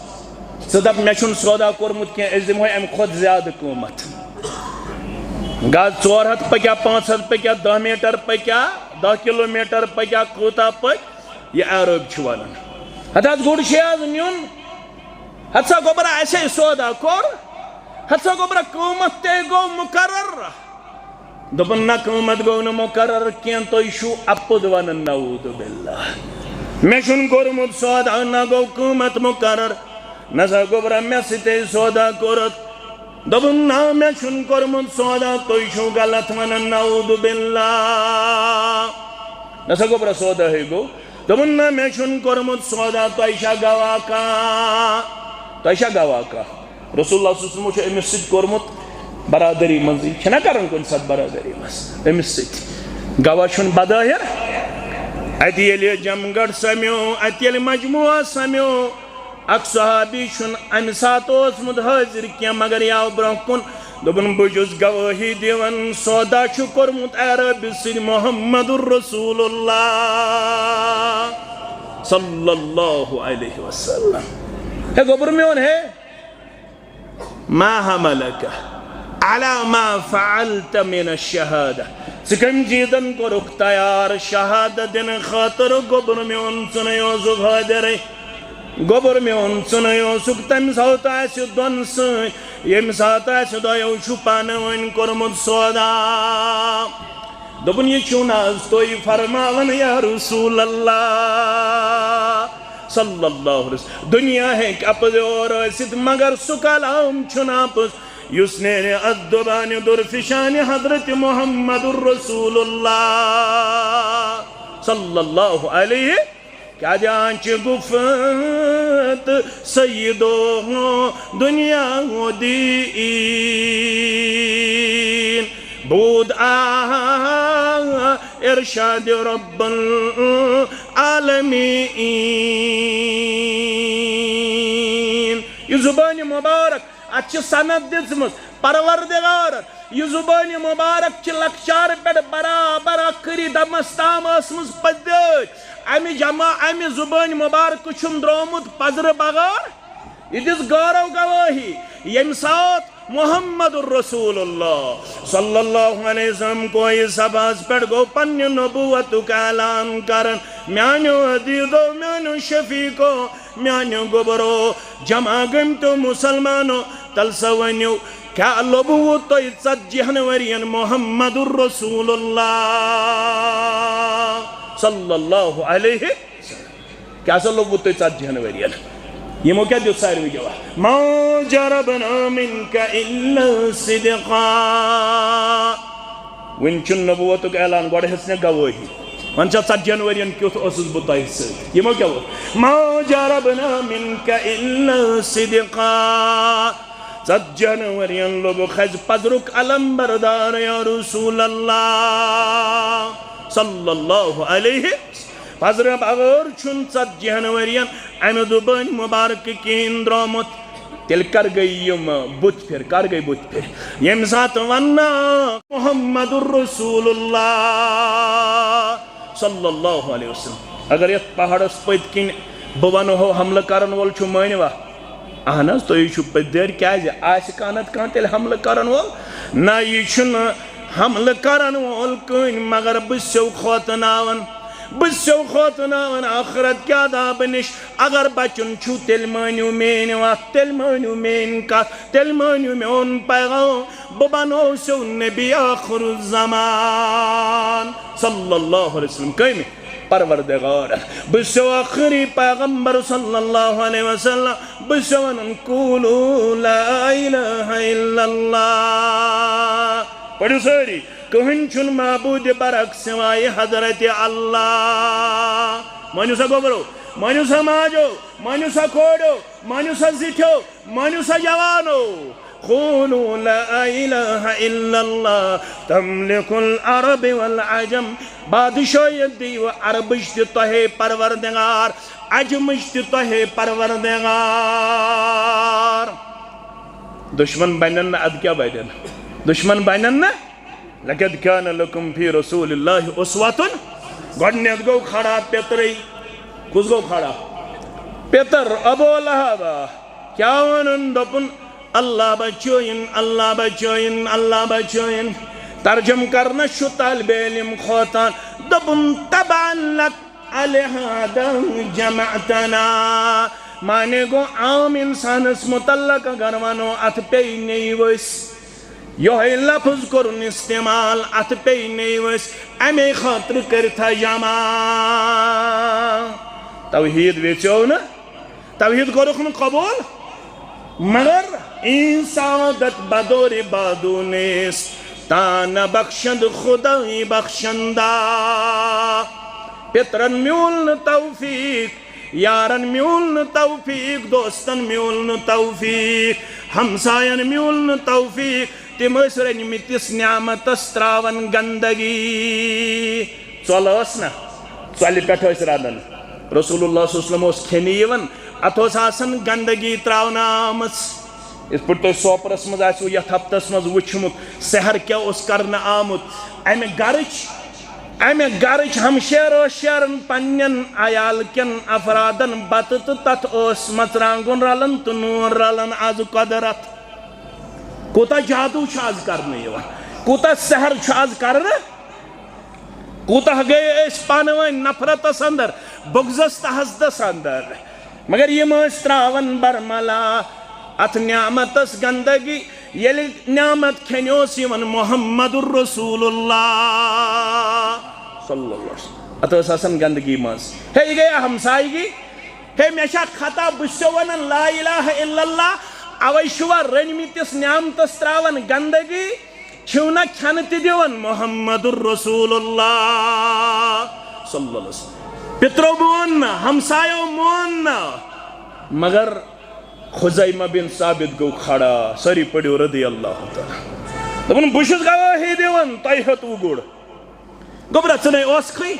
ژٕ دَپ مےٚ چھُنہٕ سودا کوٚرمُت کینٛہہ، أسۍ دِمہوے اَمہِ کھۄتہٕ زیادٕ قۭمَتھ۔ گژھ ژور ہَتھ پٔکیا، پانٛژھ ہَتھ پٔکیا، دَہ میٖٹر پٔکیا، دَہ کِلوٗ میٖٹر پٔکیا، کوٗتاہ پٔکۍ، یہِ اعرٲبۍ چھُ وَنان۔ ہَتہٕ حظ گُر چھُے حظ نیُن، ہَتہٕ سا گوٚبرا اَسے سودا کوٚر، ہَتہٕ سا گوٚبرا قۭمَتھ تے گوٚو مُقرر۔ دوٚپُن، نہ، قۭمَتھ گوٚو نہٕ مُقرر کینٛہہ، تُہۍ چھِو اَپُز وَنان، نعوذ باللہ۔ مےٚ چھُنہٕ کوٚرمُت سودا، نہ گوٚو قۭمَتھ مُقرر، نہ سا گوٚبرا مےٚ سۭتۍ سودا کوٚرُتھ۔ دوٚپُن، نہ، مےٚ چھُنہٕ کوٚرمُت سودا، تُہۍ چھِو غلط وَنان، نعوذ باللہ۔ نہ سا گوٚبرا سودا ہے گوٚو۔ دوٚپُن، نہ، مےٚ چھُنہٕ کوٚرمُت سودا، تۄہہِ چھا گواہ کانٛہہ؟ تۄہہِ چھا گواہ کانٛہہ؟ رسول اللہ صلی اللہ علیہ وسلم چھُ أمِس سۭتۍ کوٚرمُت برادری منٛزٕے، چھِنہ کران کُنہِ ساتہٕ برادری منٛز أمِس سۭتۍ؟ گواہ چھُنہٕ بظٲہِر۔ اَتہِ ییٚلہِ یہِ جم گڑھ سمیو، اَتہِ ییٚلہِ مجموعہ سمیو، اکھ صحابی چھُنہٕ اَمہِ ساتہٕ اوسمُت حٲضِر کینٛہہ، مگر یہِ آو برٛونٛہہ کُن، دوٚپُن، "بہٕ چھُس گوٲہی دِوان، سودا چھُ کوٚرمُت عربہِ سۭتۍ محمد رسول اللہ صلی اللہ علیہ وسلم۔" ہے گوٚبُر میون، ہے، ما حملک علی ما فعلت من الشہادہ؟ ژٕ کٔمۍ چیٖزن کوٚرُکھ تیار شہادت دِنہٕ خٲطرٕ؟ گوٚبُر میون، ژٕ نَے اوسُکھ حٲضِرٕے۔ گوٚبُر میون، ژٕ نَے اوسُکھ تَمہِ ساتہٕ اَسہِ دۄن سۭتۍ، ییٚمہِ ساتہٕ اَسہِ دۄیو چھُ پانہٕ ؤنۍ کوٚرمُت سودا۔ دوٚپُن، "یہِ چھُو نہٕ حظ تُہۍ فرماوان یا رسول اللہ صلی اللہ علیہ وسلم؟ دُنیا ہیٚکہِ اَپٲرۍ یور ٲسِتھ، مگر سُہ کلام چھُنہٕ اَپُز یُس نیرِ اَتھ دُبانہِ درفشانہِ حضرت محمد رسول اللہ صلی اللہ علیہ۔" کیٛازِ آنچہِ گُفت سیدو دنیا و دین بود آ ارشاد رب العالمین۔ یہِ زُبانہِ مُبارک، اَتھ چھِ سند دِژمٕژ پروردگارن۔ یہِ زُبانہِ مُبارک چھِ لۄکچارٕ پٮ۪ٹھ برابر ٲخری دمس تام ٲسمٕژ پٔدۍ۔ امہِ جمع، امہِ زُبانہِ مُبارکہٕ چھُنہٕ درٛامُت پزرٕ بغٲر۔ یہِ دِژ غٲرو گوٲہی، ییٚمہِ ساتہٕ محمد رسول اللہ صلی اللہ علیہ وسلم کوہِ صفاہس پٮ۪ٹھ گوٚو پننہِ نبوتُک اعلان کران۔ میانیو عزیزو، میانیو شفیقو، میانیو گوٚبرو، جمع گٔمتیو مسلمانو، تلسا ؤنِو، کیٛاہ لوٚبوُ تۄہہِ ژتجی ہن ؤرین محمد رسول اللہ صلی اللہ علیہ؟ کیٛاہ سا لوٚبوُ تۄہہِ ژتجی ہن ؤرین؟ یِمو کیٛاہ دیُت ساروٕے جواب؟ "ما جربنا منك الا صدقا۔" وُنہِ چھُنہٕ نبوتُک اعلان، گۄڈٕ ہیٚژ نہٕ گوٲہی۔ وۄنۍ چھا ژتجی ہن ؤرین کیُتھ اوسُس بہٕ تۄہہِ سۭتۍ؟ یِمو کیٛاہ ووٚن؟ "ما جربنا منك الا صدقا۔" ژتجی ہن ؤرین لوٚبُکھ اَسہِ پزرُک علم بردار یا رسول اللہ صلی اللہ علیہ۔ پزرٕ بغٲر چھُنہٕ ژتجی ہن ؤرین امہِ زُبٲنۍ مُبارکہٕ کِہیٖنۍ درٛامُت۔ تیٚلہِ کر گٔے یِم بُتھ پھِر؟ کر گٔے بُتھ پھِر؟ ییٚمہِ ساتہٕ وننہٕ محمد رسول اللہ صلی اللہ علیہ وسلم۔ اگر یتھ پہاڑس پٔتۍ کِنۍ بہٕ ونہو حملہٕ کرن وول چھُ، مٲنِوا؟ اہن حظ، تُہۍ چھِو پٔتۍ دٲرۍ، کیٛازِ آسہِ کانٛہہ نتہٕ کانٛہہ تیٚلہِ حملہٕ کرن وول؟ نہ، یہِ چھُنہٕ حملہٕ کرن وول کٕہٕنۍ، مگر بہٕ چھُسو کھوژناوان، بہٕ چھُسو کھوژناوان، ٲخرت کہِ عذابہٕ نِش۔ اگر بچُن چھُو، تیٚلہِ مٲنِو میٛٲنۍ وَتھ، تیٚلہِ مٲنِو میٛٲنۍ کَتھ، تیٚلہِ مٲنِو میون پیغام۔ بہٕ بنوسو نبی آخر الزمان صلی اللہ علیہ وسلم۔ کٔمۍ؟ پروردگار۔ بہٕ چھُسو ٲخری پیغمبر صلی اللہ علیہ وسلم۔ بہٕ چھُسو وَنان، "قولوا لا الہ الا اللہ۔" پٔرِو سٲری، "کٕہٕنۍ چھُنہٕ معبوٗدِ برحق سوائے حضرت اللہ۔" مٲنِو سا گوٚبرو، مٲنِو سا ماجو، مٲنِو سا کورِو، مٲنِو سا زِٹھیو، مٲنِو سا جوانو، قولوا لا الہ الا اللہ تملک العرب والعجم۔ بادشاہیت دیو عربٕچ تہِ تۄہے پروردگار، عجمٕچ تہِ تۄہے پروردگار۔ دشمن بنن نہٕ، ادٕ کیٛاہ بنن؟ دشمن بنن نہٕ۔ لقد کان لکم فی رسول اللہ اسوۃ۔ گۄڈٕنیتھ گوٚو کھڑا پِترٕے۔ کُس گوٚو کھڑا؟ پِتر ابو لہب۔ کیٛاہ وَنُن؟ دوٚپُن، "اللہ بچٲیِن، اللہ بچٲیِن، اللہ بچٲیِن۔" ترجم کرنس چھُ طالب علم کھوژان۔ دوٚپُن، "تبا لک الہذا جمعتنا۔" معنی گوٚو، عام انسانس متعلق اگر ونو، اتھ پیٚیہِ نیٚیہِ ؤسۍ۔ یۄہے لفظ کوٚرُن استعمال، اتھ پیٚیہِ نیٚیہِ ؤسۍ، امے خٲطرٕ کٔرِتھ جمع۔ توحید ویژیو نہٕ، توحید کوٚرُکھ نہٕ قبول، مگر این سعادت بدور بادو نیست، تا نہ بخشد خدای بخشندہ۔ پترن میول نہٕ توفیق، یارن میول نہٕ توفیق، دوستن میول نہٕ توفیق، ہمساین میول نہٕ توفیق، تِم ٲسۍ رٔنمٕتِس نعمتس تراوان گندگی۔ ژۄلہٕ ٲس نہ، ژۄلہِ پٮ۪ٹھ ٲسۍ رنان۔ رسول اللہ صلی اللہ علیہ وسلم اوس کھٮ۪نہِ یِوان، اتھ اوس آسان گندگی تراونہٕ آمٕژ۔ یِتھ پٲٹھۍ تۄہہِ سوپرس منٛز آسِوٕ یتھ ہفتس منٛز وٕچھمُت، سحر کیٛاہ اوس کرنہٕ آمُت۔ امہِ گرٕچ، امہِ گرٕچ ہمشیرو شیرن پننٮ۪ن عیال کٮ۪ن افرادن بتہٕ تہٕ تتھ اوس مرژٕوانٛگُن رلان تہٕ نوٗن رلان۔ از قۄدرت کوٗتاہ جادو چھُ از کرنہٕ یِوان، کوٗتاہ سحر چھُ از کرنہٕ، کوٗتاہ گٔے أسۍ پانہٕ ؤنۍ نفرتس اندر، بغضس تہٕ حسدس اندر۔ مگر یِم ٲسۍ تراوان برملا اتھ نعمتس گندگی۔ ییٚلہِ نعمت کھٮ۪نہِ اوس یِوان محمد رسول اللہ صلی اللہ علیہ وسلم، اتھ ٲس آسان گندگی منٛز۔ ہے، یہِ گٔے ہمسایگی۔ ہے، مےٚ چھا خطا؟ بہٕ چھُسو ونان لا الہ الا اللہ۔ اوے چھُوا رٔنمٕتِس نعمتس تراوان گندگی؟ چھِو نہ کھٮ۪نہٕ تہِ دِوان محمد رسول اللہ صلی اللہ علیہ وسلم۔ پِترو مون نہ، ہمسایو مون نہ، مگر خزیمہ بن ثابت گوٚو کھڑا۔ سٲری پٔرِو رضی اللہ تعالیٰ۔ دوٚپُن، بہٕ چھُس گوٲہی دِوان، تۄہہِ ہیوٚت وُگُر۔ گوٚبرا، ژٕ نے اوسکھٕے۔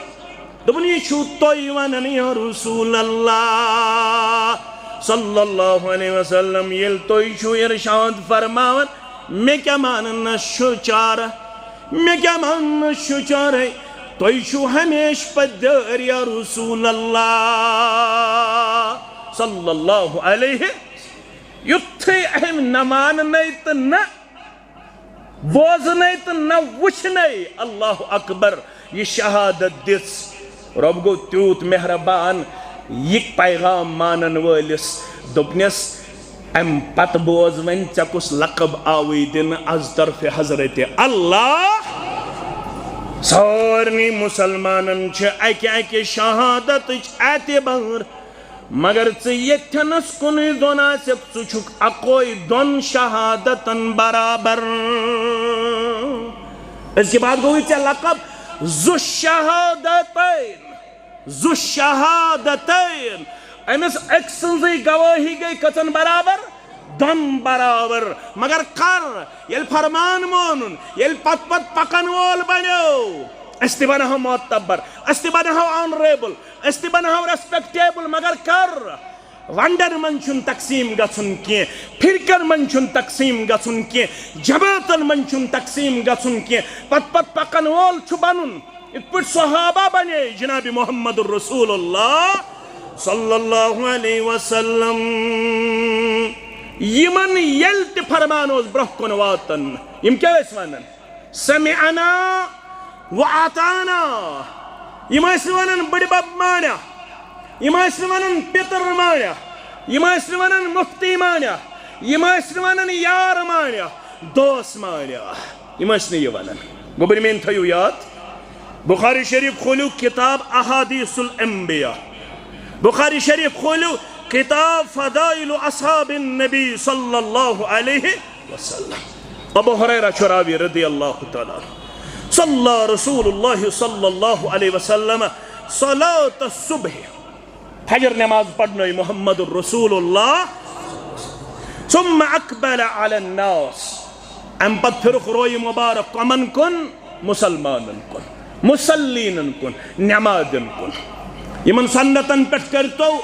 دوٚپُن، یہِ چھُو تُہۍ وَنان یا رسول اللہ صلی اللہ علیہ وسلم، ییٚلہِ تُہۍ چھِو ارشاد فرماوان، مےٚ کیٛاہ ماننَس چھُ چارٕ، مےٚ کیٛاہ ماننَس چھُ چارَے؟ تُہۍ چھِو ہمیشہِ پَتہٕ دٲرۍ یا رسول اللہ صلی اللہ علیہ۔ یُتھُے أمۍ نہ ماننَے تہٕ نہ بوزنَے تہٕ نہ وٕچھنَے، اللہ اکبر، یہِ شہادت دِژ۔ رۄب گوٚو تیوٗت مہربان، یہِ پیغام مانن وٲلِس دوٚپنس، امہِ پتہٕ بوز وۄنۍ، ژےٚ کُس لقب آوٕے دِنہٕ از طرفِ حضرت اللہ؟ سارنٕے مسلمانن چھِ اکہِ اکہِ شہادتٕچ اعتبار۔ مگر ژٕ ییٚتھٮ۪نس کُنُے زوٚن آسکھ، ژٕ چھُکھ اکوے دۄن شہادتن برابر۔ أزکہِ بعد گوٚوُے ژےٚ لقب ذو شہادتین، ذو شہادتین۔ أمِس أکۍ سٕنٛزٕے گوٲہی گٔے کٔژن برابر؟ دۄن برابر۔ مگر کر؟ ییٚلہِ فرمان مونُن، ییٚلہِ پتہٕ پتہٕ پکن وول بنیو، أسۍ تہِ بنہو معتبر، أسۍ تہِ بنہو آنریبل، أسۍ تہِ بنہو ریسپیکٹیبل، مگر کر؟ ونڈن منٛز چھُنہٕ تقسیٖم گژھُن کینٛہہ، فرقن منٛز چھُنہٕ تقسیٖم گژھُن کینٛہہ، جماعتن منٛز چھُنہٕ تقسیٖم گژھُن کینٛہہ۔ پتہٕ پتہٕ پکن وول چھُ بنُن، یِتھ پٲٹھۍ صحابہ بنے جناب محمد رسول اللہ صلی اللہ علیہ وسلم۔ یِمن ییٚلہِ تہِ فرمان اوس برونٛہہ کُن واتان، یِم کیٛاہ ٲسۍ ونان؟ سمعنا و اطعنا۔ یِم ٲسۍ نہٕ ونان بٕڈِ بب مانیا، یِم ٲسۍ نہٕ ونان پِتٕر مانیا، یِم ٲسۍ نہٕ ونان مُفتی مانیا، یِم ٲسۍ نہٕ ونان یار مانیا، دوس مانیا۔ یِم ٲسۍ نہٕ یہِ ونان۔ گوٚبرۍ میٲنۍ تھٲیِو یاد، بخاری شریف کھوٗلِو، کتاب احادیث الانبیاء۔ بخاری شریف کھوٗلِو، کتاب فضائل اصحاب النبی صلی اللہ علیہ وسلم۔ ابو ہریرہ چھُ راوی رضی اللہ تعالیٰ عنہ۔ صلی رسول اللہ صلی اللہ علیہ وسلم صلاۃ الصبح۔ فجر نماز پرنٲے محمد رسول اللہ۔ ثم اقبل علی الناس۔ امہِ پتہٕ پھِرُکھ رویہِ مبارک کمن کُن؟ مسلمانن کُن، مصلینن کُن، نمازن کُن۔ یِمن سنتن پٮ۪ٹھ کٔرتو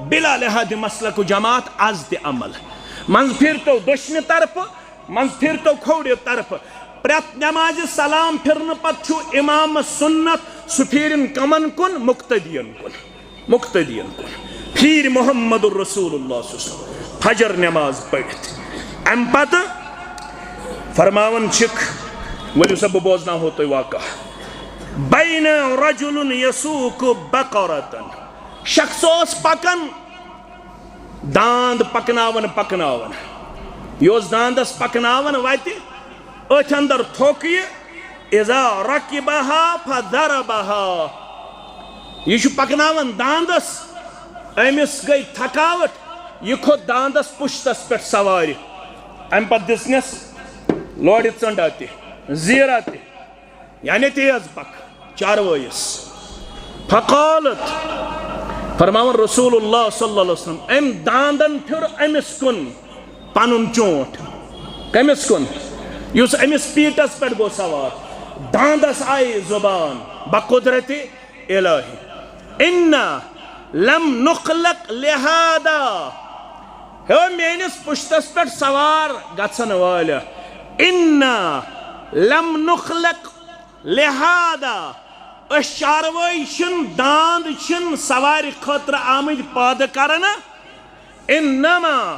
بلا لحاظ مسلک و جماعت از تہِ عمل۔ منٛزٕ پھِرتو دٔچھنہِ طرفہٕ، منٛزٕ پھِرتو کھوورِ طرفہٕ۔ پرٛٮ۪تھ نمازِ سلام پھِرنہٕ پتہٕ چھُ امام سنت، سُہ پھیرِن کمن کُن؟ مقتدین کُن۔ مقتدین کُن۔ پھیرِ محمد رسول اللہ صلی اللہ علیہ وسلم فجر نماز پٔرِتھ۔ امہِ پتہٕ فرماوان چھِکھ، ؤلِو سا بہٕ بوزناوہو تۄہہِ واقعہ۔ بین رجل یسوق بقرة۔ شخص اوس پکان، داند پکناوان پکناوان۔ یہِ اوس داندس پکناوان وتہِ، أتھۍ اندر تھوٚک یہِ۔ اذا رکبها فضربها۔ یہِ چھُ پکناوان داندس، أمِس گٔے تھکاوٹ، یہِ کھوٚت داندس پُشتس پٮ۪ٹھ سوارِ۔ امہِ پتہٕ دِژنس لورِ ژٔنڈا تہِ، زیٖرا تہِ، یعنی تیز پکھ چاروٲیِس۔ فقالت، فرماوان رسول اللہ صلی اللہ علیہ وسلم، أمۍ داندن پھیُر أمِس کُن۔ پنُن چونٹ۔ کٔمِس کُن؟ یُس أمِس پیٖٹس پٮ۪ٹھ گوٚو سوار۔ داندس آیہِ زُبان بقدرت الہی۔ انا لم نخلق لہذا۔ ہے میٲنِس پُشتس پٮ۪ٹھ سوار گژھن وٲلۍ۔ انا لم نخلق لہذا۔ أسۍ چاروٲے چھِنہٕ، داند چھِنہٕ سوارِ خٲطرٕ آمٕتۍ پٲدٕ کرنہٕ۔ انما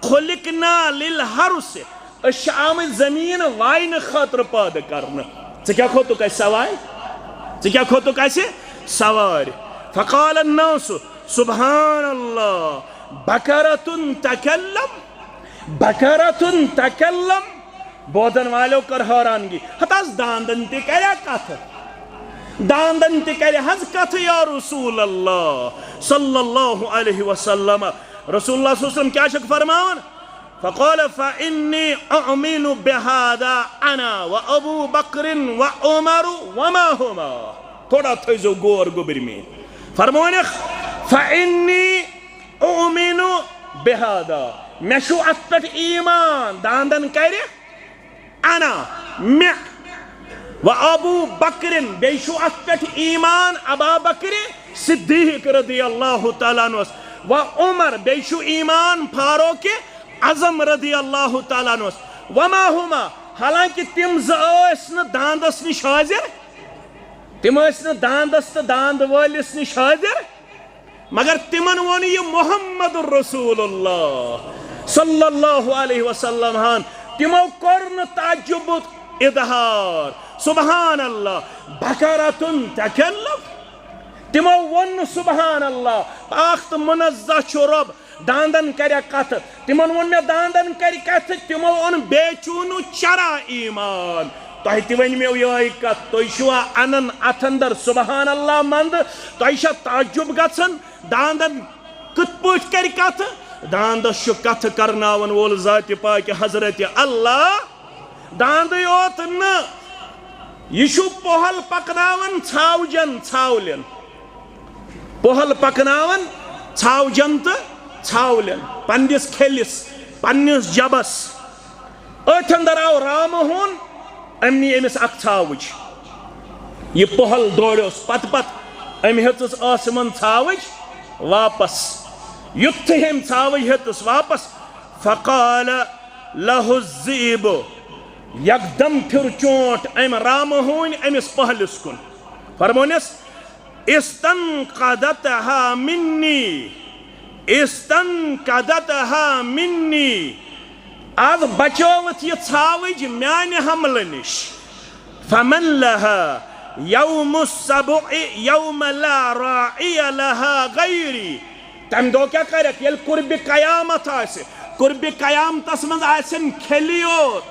خلقنا للحرث۔ أسۍ چھِ آمٕتۍ زٔمیٖن واینہٕ خٲطرٕ پٲدٕ کرنہٕ۔ ژٕ کیٛاہ کھوٚتُکھ اَسہِ سوارِ؟ ژٕ کیٛاہ کھوٚتُکھ اَسہِ سوارِ؟ فقال الناس، سبحان اللہ، بقرة تکلم، بقرة تکلم۔ بوزن والٮ۪و کٔر حٲرانگی۔ ہتہٕ حظ داندن تہِ کریا کتھٕ؟ داندن تہِ کرِ حظ کتھٕ یا رسول اللہ صلی اللہ علیہ وسلم؟ رسول اللہ صلی اللہ علیہ وسلم کیٛاہ چھکھ فرماوان؟ فقال فإني أؤمن بهذا أنا وأبو بكر وعمر وما هما۔ تھوڑا تھٲیزیو غور گوٚبرۍ میٲنۍ۔ فرمٲونکھ، فإني أؤمن بهذا۔ مےٚ چھُ اتھ پٮ۪ٹھ ایمان۔ داندن کرِ انا، مےٚ، و ابو بکرن، بیٚیہِ چھُ اتھ پٮ۪ٹھ ایمان ابا بکر صدیق رضی اللہ تعالیٰ عنہس، و عمر، بیٚیہِ چھُ ایمان فاروق اعظم رضی اللہ تعالیٰ عنہس، وما ہما، حالانکہ تِم زٕ ٲسۍ نہٕ داندس نِش حٲضِر، تِم ٲسۍ نہٕ داندس تہٕ داند وٲلِس نِش حٲضِر، مگر تِمن ووٚن یہِ محمد رسول اللہ صلی اللہ علیہ وسلم ہن۔ تِمو کوٚر نہٕ تعجبُک اظہار۔ سبحان اللہ، بقرۃ تکلم۔ تِمو ووٚن نہٕ سبحان اللہ، پاک تہٕ منزہ چھُ رۄب، داندن کریا کتھٕ۔ تِمن ووٚن مےٚ، داندن کرِ کتھٕ، تِمو اوٚن بے چونو چرا ایمان۔ تۄہہِ تہِ ؤنۍ مےٚ یِہوٚے کتھ، تُہۍ چھِوا انان اتھ اندر سبحان اللہ مندٕ؟ تۄہہِ چھا تعجب گژھان؟ داندن کِتھ پٲٹھۍ کرِ کتھٕ؟ داندس چھُ کتھٕ کرناون وول ذاتِ پاکہِ حضرت اللہ۔ داندٕے یوت نہٕ، یہِ چھُ پۄہل پکناوان ژھاوجن ژھاولٮ۪ن۔ پۄہل پکناوان ژھاوجن تہٕ ژھاولٮ۪ن۔ پننِس کھیلِس، پننِس جبس۔ أتھۍ اندر آو رامہٕ ہوٗن، أمۍ نی أمِس اکھ ژھاوٕج۔ یہِ پۄہل دورِیوس پتہٕ پتہٕ، أمۍ ہیٚژٕس ٲسہٕ منٛز ژھاوٕج واپس۔ یُتھُے أمۍ ژھاوٕج ہیٚژٕس واپس، فقال لہ الذئب، یکدم پھِر چونٹ أمۍ رامہٕ ہوٗنۍ أمِس پۄہلِس کُن۔ فرمونس، استنقذتها مني، استنقذتها مني۔ از بچٲوتھ یہِ ژھاوٕج میانہِ حملہٕ نِش۔ فمن لها يوم السبع يوم لا راعي لها غيري۔ تمہِ دۄہ کیٛاہ کرکھ؟ ییٚلہِ قربِ قیامت آسہِ، قربِ قیامتس منٛز آسن کھیٚلہِ یوت،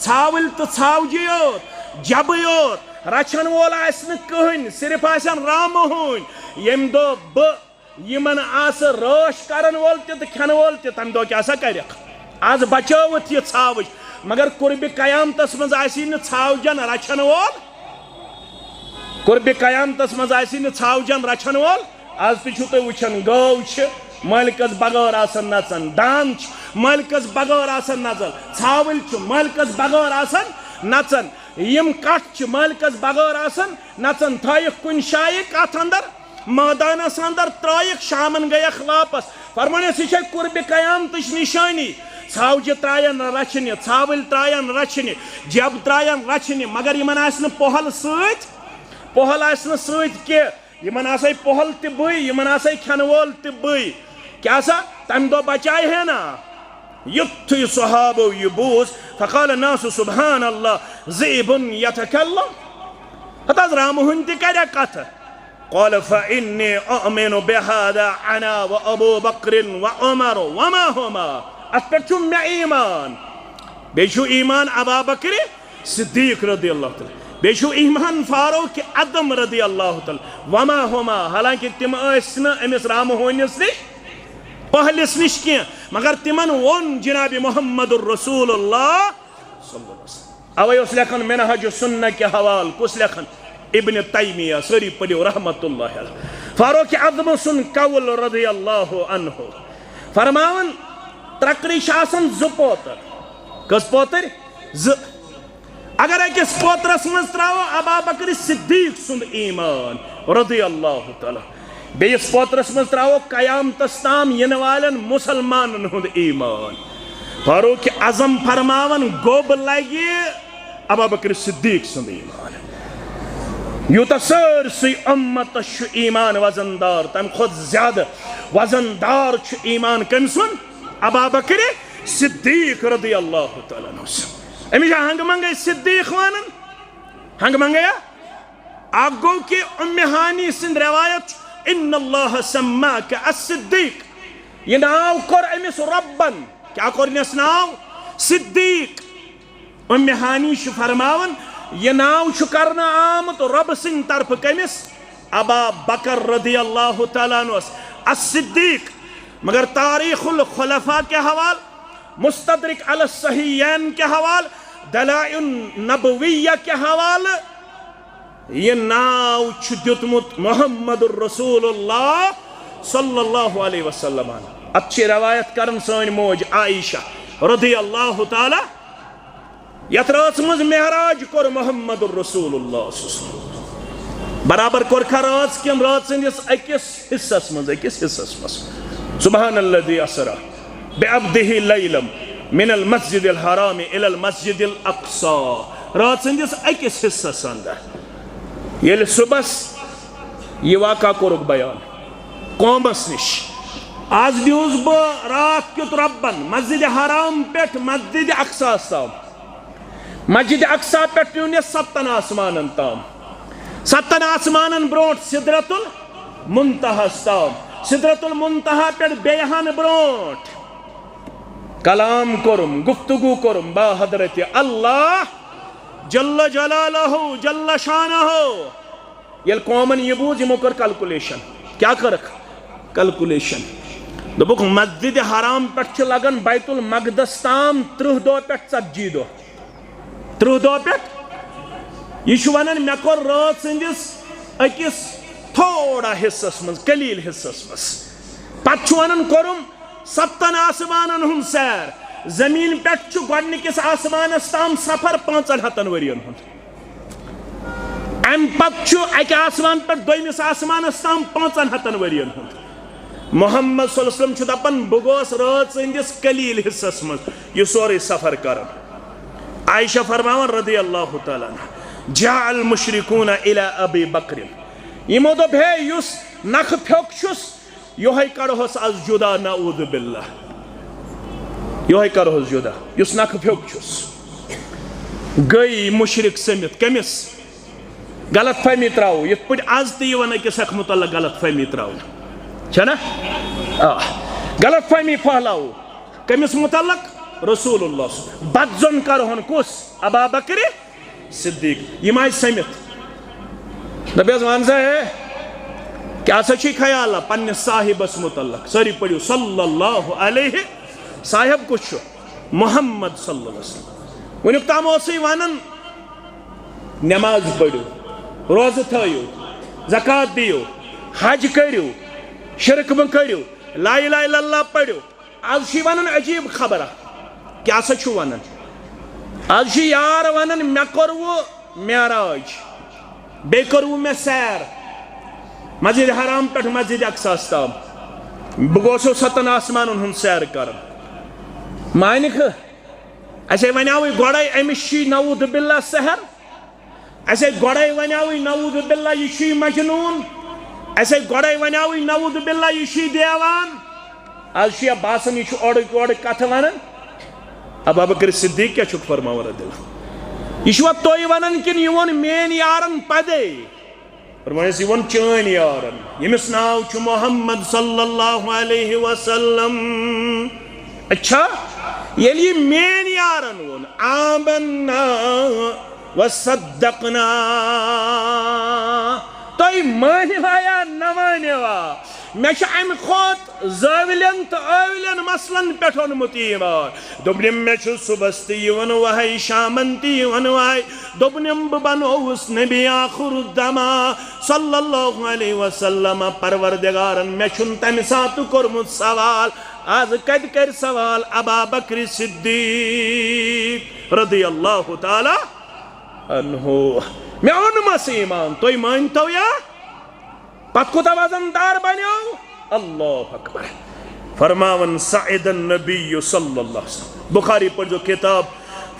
ژھاوٕلۍ تہٕ ژھاوجہِ یوت، جبہٕ یوت، رچھن وول آسہِ نہٕ کٕہٕنۍ، صرف آسن رامہٕ ہوٗنۍ۔ ییٚمہِ دۄہ بہٕ یِمن آسہٕ رٲچھ کرن وول تہِ تہٕ کھٮ۪ن وول تہِ، تمہِ دۄہ کیٛاہ سا کرکھ؟ از بچٲوتھ یہِ ژھاوٕج، مگر قربِ قیامتس منٛز آسی نہٕ ژھاوجن رچھن وول۔ قربِ قیامتس منٛز آسی نہٕ ژھاوجن رچھن وول۔ از تہِ چھِو تُہۍ وٕچھان، گٲو چھِ مٲلکس بغٲر آسان نژان، داند چھِ مٲلکس بغٲر آسان نژان، ژھاوٕلۍ چھِ مٲلکس بغٲر آسان نژان، یِم کٹھ چھِ مٲلکس بغٲر آسان نژان۔ تھٲیِکھ کُنہِ جایہِ کتھ اندر، مٲدانس اندر ترٲیِکھ، شامن گٔیکھ واپس۔ فرمونس، یہِ چھےٚ قربِ قیامتٕچ نشٲنی۔ ژھاوجہِ ترٛاین رچھنہِ، ژھاوٕلۍ ترٛاین رچھنہِ، جب ترٛاین رچھنہِ، مگر یِمن آسہِ نہٕ پۄہل سۭتۍ، پۄہل آسہِ نہٕ سۭتۍ کینٛہہ۔ یِمن آسے پۄہل تہِ بٕے، یِمن آسے کھٮ۪نہٕ وول تہِ بٕے۔ کیٛاہ سا؟ تمہِ دۄہ بچاے ہے نا؟ یُتھُے صحابو یہِ بوٗز، فقال الناس سبحان اللہ، ذئب یتکلم۔ ہتہٕ حظ رامہٕ ہوٗنۍ تہِ کریا کتھٕ؟ قال فإني أؤمن بهذا أنا وأبو بكر وعمر وما هما۔ اتھ پٮ۪ٹھ چھُ مےٚ ایمان۔ بیٚیہِ چھُ ایمان ابا بکرِ صدیق رضی اللہ تعالیٰ، بیٚیہِ چھُ ایمان فاروق اعظم رضی اللہ تعالیٰ، وما ہما، حالانکہ تِم ٲسۍ نہٕ أمِس رامہٕ ہوٗنِس نِش، پۄہلِس نِش کینٛہہ، مگر تِمن ووٚن جناب محمد رسول اللہ صلی اللہ علیہ وسلم۔ اوے اوس لیکھان منہاج السنہ کہِ حوالہٕ، کُس لیکھان؟ ابن تیمیہ، سٲری پٔرِو رحمت اللہ علیہ۔ فاروق اعظم سُنٛد قول رضی اللہ عنہ فرماوان، ترٛکرِ چھِ آسان زٕ پوتر۔ کٔژ پوتٕرۍ؟ زٕ۔ اگر أکِس پوترس منٛز ترٛاوو ابا بکر صدیق سُنٛد ایمان رضی اللہ تعالیٰ، بیٚیِس پوترس منٛز ترٛاوو قیامتس تام یِنہٕ والٮ۪ن مسلمانن ہُنٛد ایمان، فاروق اعظم فرماوان، گوٚب لگہِ ابا بکر صدیق سُنٛد ایمان۔ یوٗتاہ سٲرسٕے اُمتس چھُ ایمان وزن دار، تمہِ کھۄتہٕ زیادٕ وزن دار چھُ ایمان کٔمۍ سُنٛد؟ ابا بکر صدیق رضی اللہ تعالیٰ عنہ۔ أمِس چھا ہنگہٕ منگے صدیق ونان؟ ہنگہٕ منگے ہا؟ اکھ گوٚو کہِ اُمہِ ہانی سٕنٛدۍ رِوایت چھِ، "ان اللہ سماک الصدیق"، یہِ ناو کوٚر أمِس رۄبن۔ کیٛاہ کوٚرنس ناو؟ صدیق۔ اُمہِ ہانی چھِ فرماوان، یہِ ناو چھُ کرنہٕ آمُت رۄبہٕ سٕنٛدِ طرفہٕ کٔمِس؟ ابا بکر رضی اللہ تعالیٰ عنہس الصدیق۔ مگر تاریخ الخلفاء کہِ حوالہٕ، مستدرک علی الصحیحین کہِ حوالہٕ، دلائل النبویہ کہِ حوالہٕ، یہِ ناو چھُ دیُتمُت محمد رسول اللہ صلی اللہ علیہ وسلمن۔ اتھ چھِ روایت کران سٲنۍ موج عائشہ رضی اللہ تعالیٰ، یتھ رٲژ منٛز معراج کوٚر محمد رسول اللہ صلی اللہ علیہ وسلم۔ برابر کوٚرکھا رٲژ کِنہٕ رٲژ ہٕنٛدِس أکِس حصس منٛز، أکِس حصس منٛز؟ سبحان الذی اسرا بعبدہ لیلا من المسجد الحرام الی المسجد الاقصی۔ رٲژ ہٕنٛدِس أکِس حصس اندر ییٚلہِ صُبحس یہِ واقعہ کوٚرُکھ بیان قومس نِش، از دیُس بہٕ راتھ کیُتھ رۄبن مسجد حرام پٮ۪ٹھ مسجد اقصیس تام، مسجد اقصی پٮ۪ٹھ نیوٗ مےٚ ستن آسمانن تام، ستن آسمانن برونٛٹھ سدرت المنتہاہس تام، سدرت المنتہا پٮ۪ٹھ بیٚیہِ ہن برونٛٹھ۔ کلام کوٚرُم، گفتگو کوٚرُم با حضرت اللہ جل جلالہ جل شانہ۔ ییٚلہِ قومن یہِ بوٗز، یِمو کٔر calculation۔ کیٛاہ کٔرٕکھ؟ Calculation۔ دوٚپُکھ، مسجد حرام پٮ۪ٹھ چھِ لگان بیت المقدس تام ترٕٛہ دۄہ پٮ۪ٹھ ژتجی دۄہ۔ ترٕٛہ دۄہ پٮ۪ٹھ۔ یہِ چھُ ونان، مےٚ کوٚر رٲژ ہٕنٛدِس أکِس تھوڑا حصس منٛز، قلیل حصس منٛز۔ پتہٕ چھُ ونان، کوٚرُم ستن آسمانن ہُنٛد سیر۔ زمین پٮ۪ٹھ چھُ گۄڈٕنِکِس آسمانس تام سفر پانٛژن ہتن ؤرین ہُنٛد۔ امہِ پتہٕ چھُ اکہِ آسمان پٮ۪ٹھ دوٚیمِس آسمانس تام پانٛژن ہتن ؤرین ہُنٛد۔ محمد صلی اللہ علیہ وسلم چھُ دپان، بہٕ گوس رٲژ ہٕنٛدِس قلیل حصس منٛز یہِ سورُے سفر کران۔ عائشہ فرماوان رضی اللہ تعالیٰ عنہا، جاء المشرکون الی ابی بکر۔ یِمو دوٚپ، ہے، یُس نکھٕ پھیوٚک چھُس، یِہوٚے کڑہوس از جدا، نعوذ باللہ۔ یِہوٚے کڑہوس جدا، یُس نکھٕ پھیوٚک چھُس۔ گٔے مشرک سٔمِتھ۔ کٔمِس؟ غلط فہمی ترٛاوو، یِتھ پٲٹھۍ از تہِ یِوان أکِس اکھ متعلق غلط فہمی ترٛاوو۔ چھےٚ نا؟ آ۔ غلط فہمی پھٔہلاوو۔ کٔمِس متعلق؟ رسول اللہ۔ بدظن کرہون کُس؟ ابا بکر صدیق۔ یِم آیہِ سٔمِتھ۔ دَپیس، وَن سا ہے، کیٛاہ سا چھُے خیالہ پننِس صاحبس متعلق؟ سٲری پٔرِو، صلی اللہ علیہ، صاحب کُس چھُ؟ محمد صلی اللہ علیہ وسلم۔ وٕنیُک تام اوسُے وَنان، نماز پٔرِو، روزٕ تھٲیِو، زکوٰۃ دِیِو، حج کٔرِو، شرک مہٕ کٔرِو، لا الہ الا اللہ پٔرِو۔ از چھُ ونان عجیب خبر اکھ۔ کیٛاہ سا چھُ ونان؟ از چھُ یار ونان، مےٚ کوٚروٕ معراج، بیٚیہِ کوٚروٕ مےٚ سیر مسجد حرام پٮ۪ٹھ مسجد اقصاہس تام۔ بہٕ گوسو ستن آسمانن ہُنٛد سیر کران۔ مانکھ، اسے ونیاوٕے گۄڈے، أمِس چھُے نعوذ باللہ سحر۔ اسے گۄڈے ونیاوٕے، نعوذ باللہ، یہِ چھُے مجنون۔ اسے گۄڈے ونیاوٕے، نعوذ باللہ، یہِ چھُے دیوان۔ از چھُ یا باسان، یہِ چھُ اورٕکۍ یورٕکۍ کتھٕ ونان۔ ابا بکر صدیق کیٛاہ چھُکھ فرماوان رضی اللہ؟ یہِ چھُوا تُہۍ ونان کِنہٕ یہِ ووٚن میٲنۍ یارن پدے؟ فرمٲیِس، یہِ ووٚن چٲنۍ یارن، ییٚمِس ناو چھُ محمد صلی اللہ علیہ وسلم۔ اچھا، ییٚلہِ یہِ میٲنۍ یارن ووٚن، آمنا وصدقنا، تُہۍ مٲنِوا یا نہ مٲنِوا؟ مےٚ چھُ امہِ کھۄتہٕ زٲولٮ۪ن تہٕ ٲولٮ۪ن مسلن پٮ۪ٹھ اوٚنمُت یہِ ایمان۔ دوٚپنم، مےٚ چھُ صُبحس تہِ یِوان وحی، شامن تہِ یِوان وحی۔ دوٚپنم، بہٕ بنووُس نبی آخر الزمان صلی اللہ علیہ وسلم۔ پروردگارن مےٚ چھُنہٕ تمہِ ساتہٕ کوٚرمُت سوال، از کتہِ کرِ سوال ابا بکر صدیق رضی اللہ تعالی عنہ؟ مےٚ اوٚنمس ایمان، تُہۍ مٲنتو یا؟ پتہٕ کوٗتاہ وزن دار بنیو؟ اللہ اکبر۔ فرماوان، صعد النبی صلی اللہ علیہ وسلم، بخاری پرزو کتاب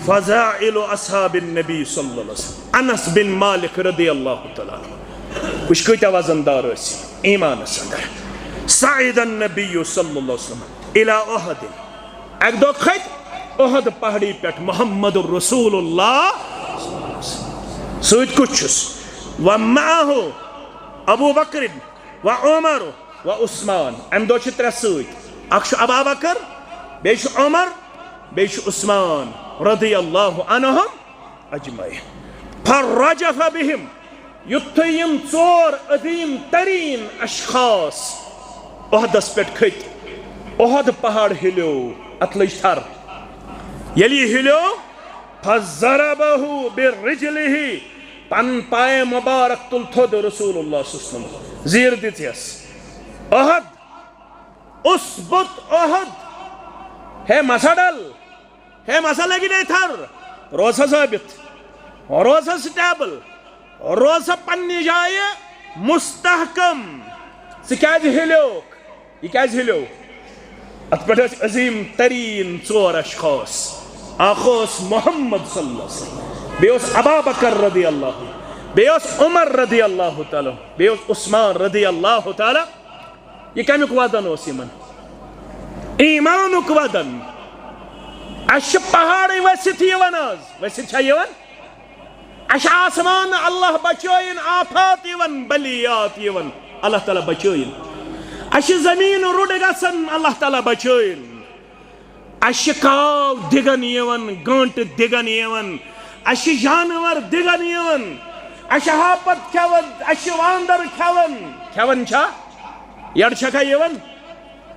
فضائل اصحاب النبی صلی اللہ علیہ وسلم، انس بن مالک رضی اللہ تعالی عنہ۔ وٕچھ کۭتیاہ وزن دار ٲسۍ ایمانس اندر۔ صعد النبی صلی اللہ علیہ وسلم الی احد۔ اکہِ دۄہ کھٔتۍ احد پہاڑی پٮ۪ٹھ محمد رسول اللہ سۭتۍ کُس چھُس؟ ومعه ابو بکر وعمر وعثمان۔ امہِ دۄہ چھِ ترٛےٚ سۭتۍ، اکھ چھُ ابا بکر، بیٚیہِ چھُ عمر، بیٚیہِ چھُ عثمان رضی اللہ عنہم اجمعین۔ فرجف بہم، یُتھُے یِم ژور عظیم ترین اشخاص احدس پٮ۪ٹھ کھٔتۍ، احد پہاڑ ہلیو، اتھ لٔج تھر۔ ییٚلہِ یہِ ہلیو، فضربہ برجلہ، پن پایہِ مبارک تُل تھوٚد رسول اللہ صلی اللہ علیہ وسلم، زیٖر دِژ یَس۔ احد، اثبت احد، ہے مسا ڈل، ہے مسا لگی نہیں تھر، روز سا ثابت، روز سا سٹیبل، روز سا پننہِ جایہِ مستحکم۔ ژٕ کیازِ ہلیوکھ؟ یہِ کیازِ ہلیو؟ اتھ پٮ۪ٹھ ٲسۍ عظیم ترین ژور اشخاص۔ اکھ اوس محمد صلی اللہ علیہ وسلم، بیٚیہِ اوس ابا بکر رضی اللہ، بیٚیہِ اوس عمر رضی اللہ تعالیٰ، بیٚیہِ اوس عثمان رضی اللہ تعالیٰ۔ یہِ کمیُک وزن اوس یِمن؟ ایمانُک وزن۔ اسہِ چھِ پہاڑے ؤسِتھ یِوان آز، ؤسِتھ چھا یِوان؟ اسہِ چھِ آسمان اللہ بچٲیِن، آفات یِوان، بلیات یِوان، اللہ تعالیٰ بچٲیِن۔ اسہِ چھِ زمین رُڈ گژھان، اللہ تعالیٰ بچٲیِن۔ اسہِ چھِ کاو دِگن یِوان، گٲنٹہٕ دِگن یِوان، اسہِ چھِ جانور دِگن یِوان، اسہِ چھِ ہاپت کھٮ۪وان، اسہِ چھِ واندر کھٮ۪وان۔ کھٮ۪وان چھا؟ یڈ چھکھا یِوان؟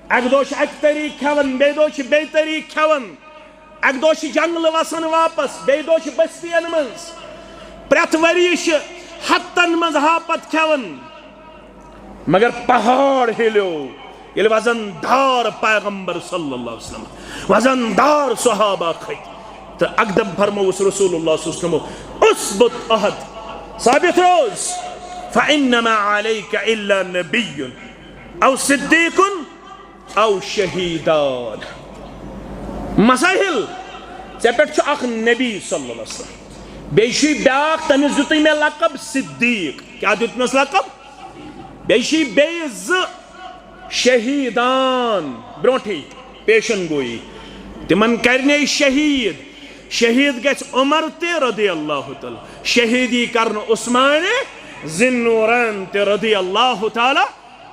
اکہِ دۄہ چھِ اکہِ طریقہٕ کھٮ۪وان، بیٚیہِ دۄہ چھِ بیٚیہِ طریقہٕ کھٮ۪وان۔ اکہِ دۄہ چھِ جنگلہٕ وسان واپس، بیٚیہِ دۄہ چھِ بستین منٛز۔ پرٛٮ۪تھ ؤریہِ چھِ ہتن منٛز ہاپت کھٮ۪وان۔ مگر پہاڑ ہلیو، ییٚلہِ وزن دار پیغمبر صلی اللہ علیہ وسلم، وزن دار صحابہ کھٔتۍ، تہٕ اکدم فرمووُس رسول اللہ صلی اللہ علیہ وسلم، اثبت احد، ثابت روز، فانما علیک الا نبی او صدیق او شہیدان۔ مساحل، ژےٚ پٮ۪ٹھ چھُ اکھ نبی صلی اللہ علیہ وسلم، بیٚیہِ چھُے بیٛاکھ، تٔمِس دیُتُے مےٚ لقب صدیق۔ کیٛاہ دیُتنس لقب؟ بیٚیہِ چھِ بیٚیہِ زٕ شہیدان برونٹھٕے پیشن گویی، تِمن کرنے شہید۔ شہید گژھِ عمر تہِ رضی اللہ تعالیٰ، شہیدی کرنہٕ عثمان ذی النورین تہِ رضی اللہ تعالیٰ۔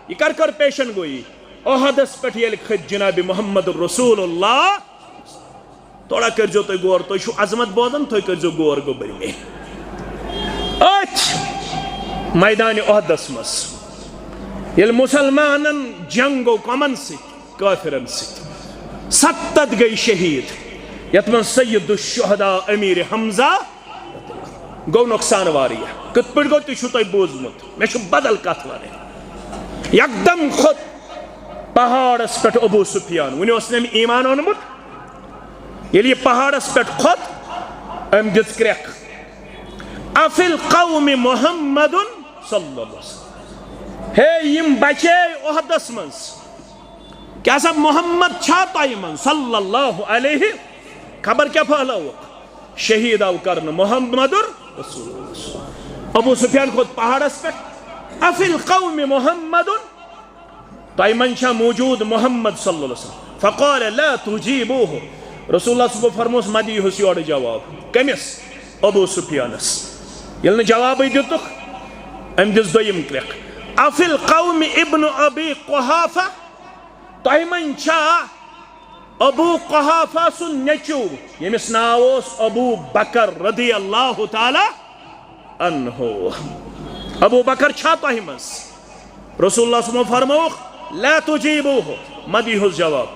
یہِ کر کر پیشن گویی؟ احدس پٮ۪ٹھ ییٚلہِ کھٔتۍ جناب محمد رسول اللہ، تھوڑا کٔرزیو تُہۍ غور، تُہۍ چھِو عظمت بوزان، تُہۍ کٔرزیو غور گوٚبرۍ مےٚ۔ أتھۍ میدانِ احدس منٛز ییٚلہِ مُسلمانن جنگ گوٚو کمن سۭتۍ؟ کٲفرن سۭتۍ۔ ستتھ گٔے شہید، یتھ منٛز سید الشہداء امیر حمزہ گوٚو نۄقصان واریاہ۔ کِتھ پٲٹھۍ گوٚو، تہِ چھُو تۄہہِ بوٗزمُت، مےٚ چھُ بدل کتھ ونٕنۍ۔ یکدم کھوٚت پہاڑس پٮ۪ٹھ ابو سفیان، وُنہِ اوس نہٕ أمۍ ایمان اوٚنمُت۔ ییٚلہِ یہِ پہاڑس پٮ۪ٹھ کھوٚت، أمۍ دِژ کرٛٮ۪کھ، افی القوم محمد صلی اللہ علیہ وسلم۔ ہے، یِم بچے عہدس منٛز، کیٛاہ سا محمد چھا تۄہہِ منٛز صلی اللہ علیہ؟ خبر کیٛاہ پھٔہلٲوٕکھ؟ شہید آو کرنہٕ محمد رسول اللہ۔ ابو سفیان کھوٚت پہاڑس پٮ۪ٹھ، افی القوم محمد، تۄہہِ منٛز چھا موجود محمد صلی اللہ علیہ وسلم؟ فقال لا تجیبوہ، رسول اللہ صلی اللہ علیہ وسلم فرموس، مہ دیٖہُس یورٕ جواب۔ کٔمِس؟ ابو سفیانس۔ ییٚلہِ نہٕ جوابٕے دِتُکھ، أمۍ دِژ دوٚیِم کرٛٮ۪کھ، افی القوم ابن ابی قحافہ، تۄہہِ منٛز چھا ابو قحافہ سُنٛد نیٚچو، ییٚمِس ناو اوس ابو بکر رضی اللہ تعالیٰ عنہ؟ ابو بکر چھا تۄہہِ منٛز؟ رسول اللہ صلی اللہ علیہ وسلم فرمووُکھ، لا تجیبوہ، مہ دیٖہُس جواب۔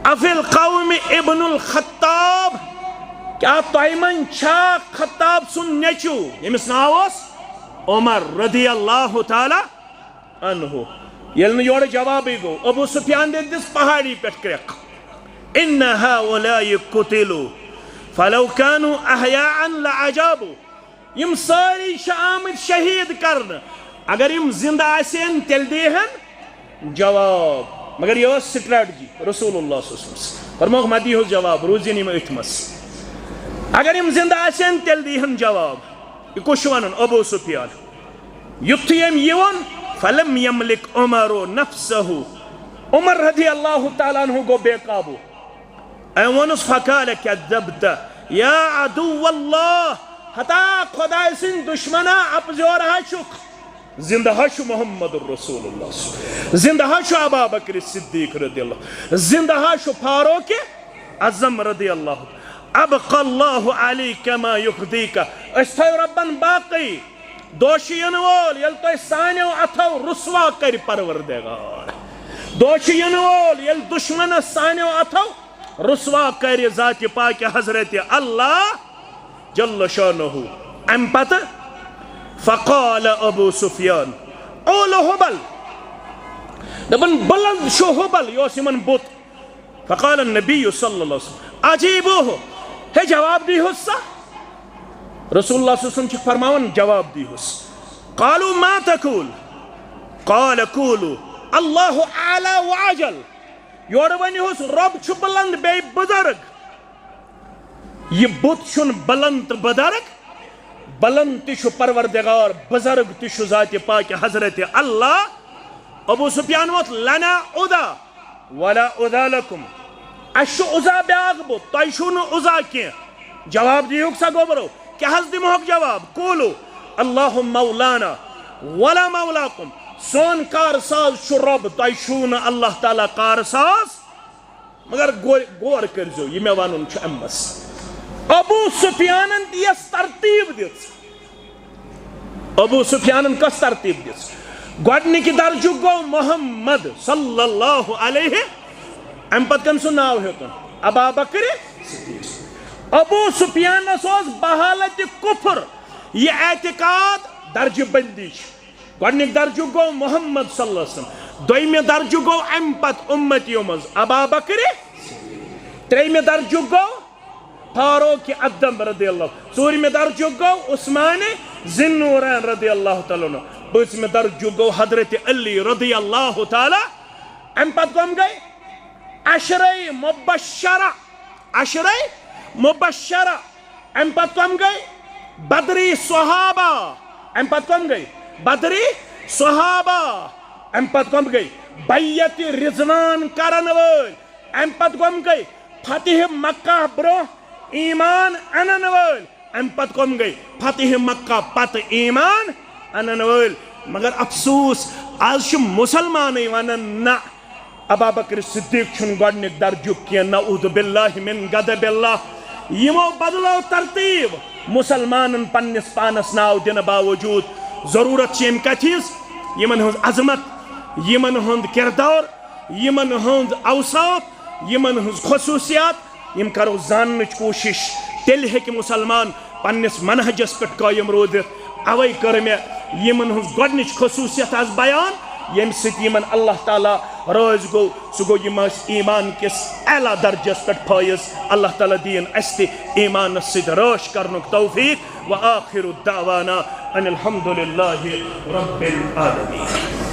افی القوم ابن الخطاب، کیٛاہ تۄہہِ منٛز چھا خطاب سُنٛد نیٚچو، ییٚمِس ناو اوس عمر رضی اللہ تعالیٰ عنہ؟ ییٚلہِ نہٕ یورٕ جوابٕے گوٚو، ابو سفیان دِتۍ دِژ پہاڑی پٮ۪ٹھ کرٛٮ۪کھ، "ان هؤلاء قتلوا فلو كانوا احياء لأجابوا"۔ یِم سٲری چھِ آمٕتۍ شہیٖد کرنہٕ، اگر یِم زِندٕ آسہِ ہن تیٚلہِ دِیہِ ہن جواب۔ مگر یہِ ٲس strategy رسول اللہ صلی اللہ علیہ وسلم۔ فرمووُکھ، "مہ دیٖہُس جواب، روٗزِن یِم أتھۍ منٛز۔ اگر یِم زِندٕ آسہِ ہن تیٚلہِ دِیہِ ہن جواب۔" یہِ کُس چھُ ونان؟ ابو سفیان۔ یُتھُے أمۍ یہِ ووٚن، فلم یملک عمر نفسہ، عمر رضی اللہ تعالیٰ عنہ گوٚو بے قابو۔ أمۍ ووٚنُس، فقال کذبت یا عدو اللہ، ہتا خدائے سٕنٛدۍ دُشمنا، اپزیور ہا چھُکھ۔ زِندٕ ہا چھُ محمد رسول اللہ، زِندٕ ہا چھُ ابا بکر صدیق رضی اللہ، زِندٕ ہا چھُ فاروق اعظم رضی اللہ۔ ابقى الله عليك ما يرضيك، أسۍ تھٲیو رۄبن باقٕے۔ دۄہ چھُ یِنہٕ وول ییٚلہِ تۄہہِ سانیو اَتھو رسوا کرِ پروردگار۔ دۄہ چھُ یِنہٕ وول ییٚلہِ دُشمنس سانیو اَتھو رسوا کرِ ذاتِ پاکہِ حضرت اللہ جل شانہ۔ اَمہِ پتہٕ فقال ابو سفیان، اولو ہبل، دَپان، بُلند چھُ ہبل، یہِ اوس یِمن بُت۔ فقال النبی صلی اللہ علیہ وسلم، اجیبوہ، ہے جواب دیہوس سا۔ رسول اللہ صلی اللہ علیہ وسلم چھِ فرماوان، جواب دیہوس۔ قالوا ما تقول؟ قال قولوا اللہ اعلی واجل۔ یورٕ ؤنِہوس، رۄب چھُ بُلند بیٚیہِ بُزرگ۔ یہِ بُت چھُنہٕ بُلند تہٕ بُزرگ، بُلند تہِ چھُ پروردگار، بُزرگ تہِ چھُ ذاتِ پاکہِ حضرت اللہ۔ ابو سفیان ووت، لنا عزی ولا عزی لکم۔ اَسہِ چھُ عزی بیٛاکھ بُت، تۄہہِ چھُو نہٕ عزی کینٛہہ۔ جواب دیٖہُکھ سا گوٚبرو، کیٛاہ حظ دِمہوکھ جواب؟ قولوا اللہ مولانا ولا مولاکم۔ سون کار ساز چھُ رۄب، تۄہہِ چھُو نہٕ اللہ تعالیٰ کار ساز۔ مگر غور، غور کٔرۍزیو، یہِ مےٚ وَنُن چھُ اَمہِ منٛز۔ ابو سفیانن تہِ یۄس ترتیٖب دِژ، ابو سفیانن کۄس ترتیٖب دِژ؟ گۄڈٕنِکہِ درجُک گوٚو محمد صلی اللہ علیہ، اَمہِ پتہٕ کٔمۍ سُنٛد ناو ہیوٚتُن؟ ابا بکر۔ ابو سفیانس اوس بحالت کفر یہِ اعتقاد درجہِ بندی چھِ۔ گۄڈٕنیُک درجُک گوٚو محمد صلی اللہ علیہ وسلم۔ دوٚیمہِ درجُک گوٚو اَمہِ پتہٕ اُمتیو منٛز ابا بکر۔ ترٛیٚیمہِ درجُک گوٚو فاروق اعظم رضی اللہ۔ ژوٗرمہِ درجُک گوٚو عثمان ذی النورین رضی اللہ تعالیٰ عنہ۔ پٲنٛژمہِ درجُک گوٚو حضرت علی رضی اللہ تعالیٰ۔ اَمہِ پتہٕ کٕم گٔے؟ عشرے مبشرہ، عشرے مبشرہ۔ اَمہِ پتہٕ کٕم گٔے؟ بدری صحابہ۔ اَمہِ پتہٕ کٕم گٔے؟ بدری صحابہ۔ اَمہِ پتہٕ کٕم گٔے؟ بیعت رضوان کرن وٲلۍ۔ اَمہِ پتہٕ کٕم گٔے؟ فتح مکہ برونٛہہ ایمان انن وٲلۍ۔ اَمہِ پتہٕ کٕم گٔے؟ فتح مکہ پتہٕ ایمان انن وٲلۍ۔ مگر افسوس، آز چھِ مُسلمانٕے ونان، نہ، ابا بکر صدیق چھُنہٕ گۄڈٕنیُک درجُک کینٛہہ، نعوذ باللہ من غضب اللہ۔ یِمو بدلٲو ترتیٖب، مُسلمانن پننِس پانس ناو دِنہٕ باوجوٗد۔ ضروٗرت چھِ ییٚمہِ کتھِ ہٕنٛز، یِمن ہٕنٛز عظمت، یِمن ہُنٛد کردار، یِمن ہٕنٛز اوصاف، یِمن ہٕنٛز خصوٗصیات، یِم کرو زاننٕچ کوٗشِش، تیٚلہِ ہیٚکہِ مُسلمان پننِس منہجس پٮ۪ٹھ قٲیِم روٗزِتھ۔ اوے کٔر مےٚ یِمن ہٕنٛز گۄڈٕنِچ خصوٗصیت آز بیان، ییٚمہِ سۭتۍ یِمن اللہ تعالیٰ رٲضۍ گوٚو، سُہ گوٚو، یِم ٲسۍ ایمان کِس اعلیٰ درجس پٮ۪ٹھ فٲیِز۔ اللہ تعالیٰ دِیِن اَسہِ تہِ ایمانس سۭتۍ رٲچھ کرنُک توفیق۔ وآخر دعوانا ان الحمد للہ رب العالمین۔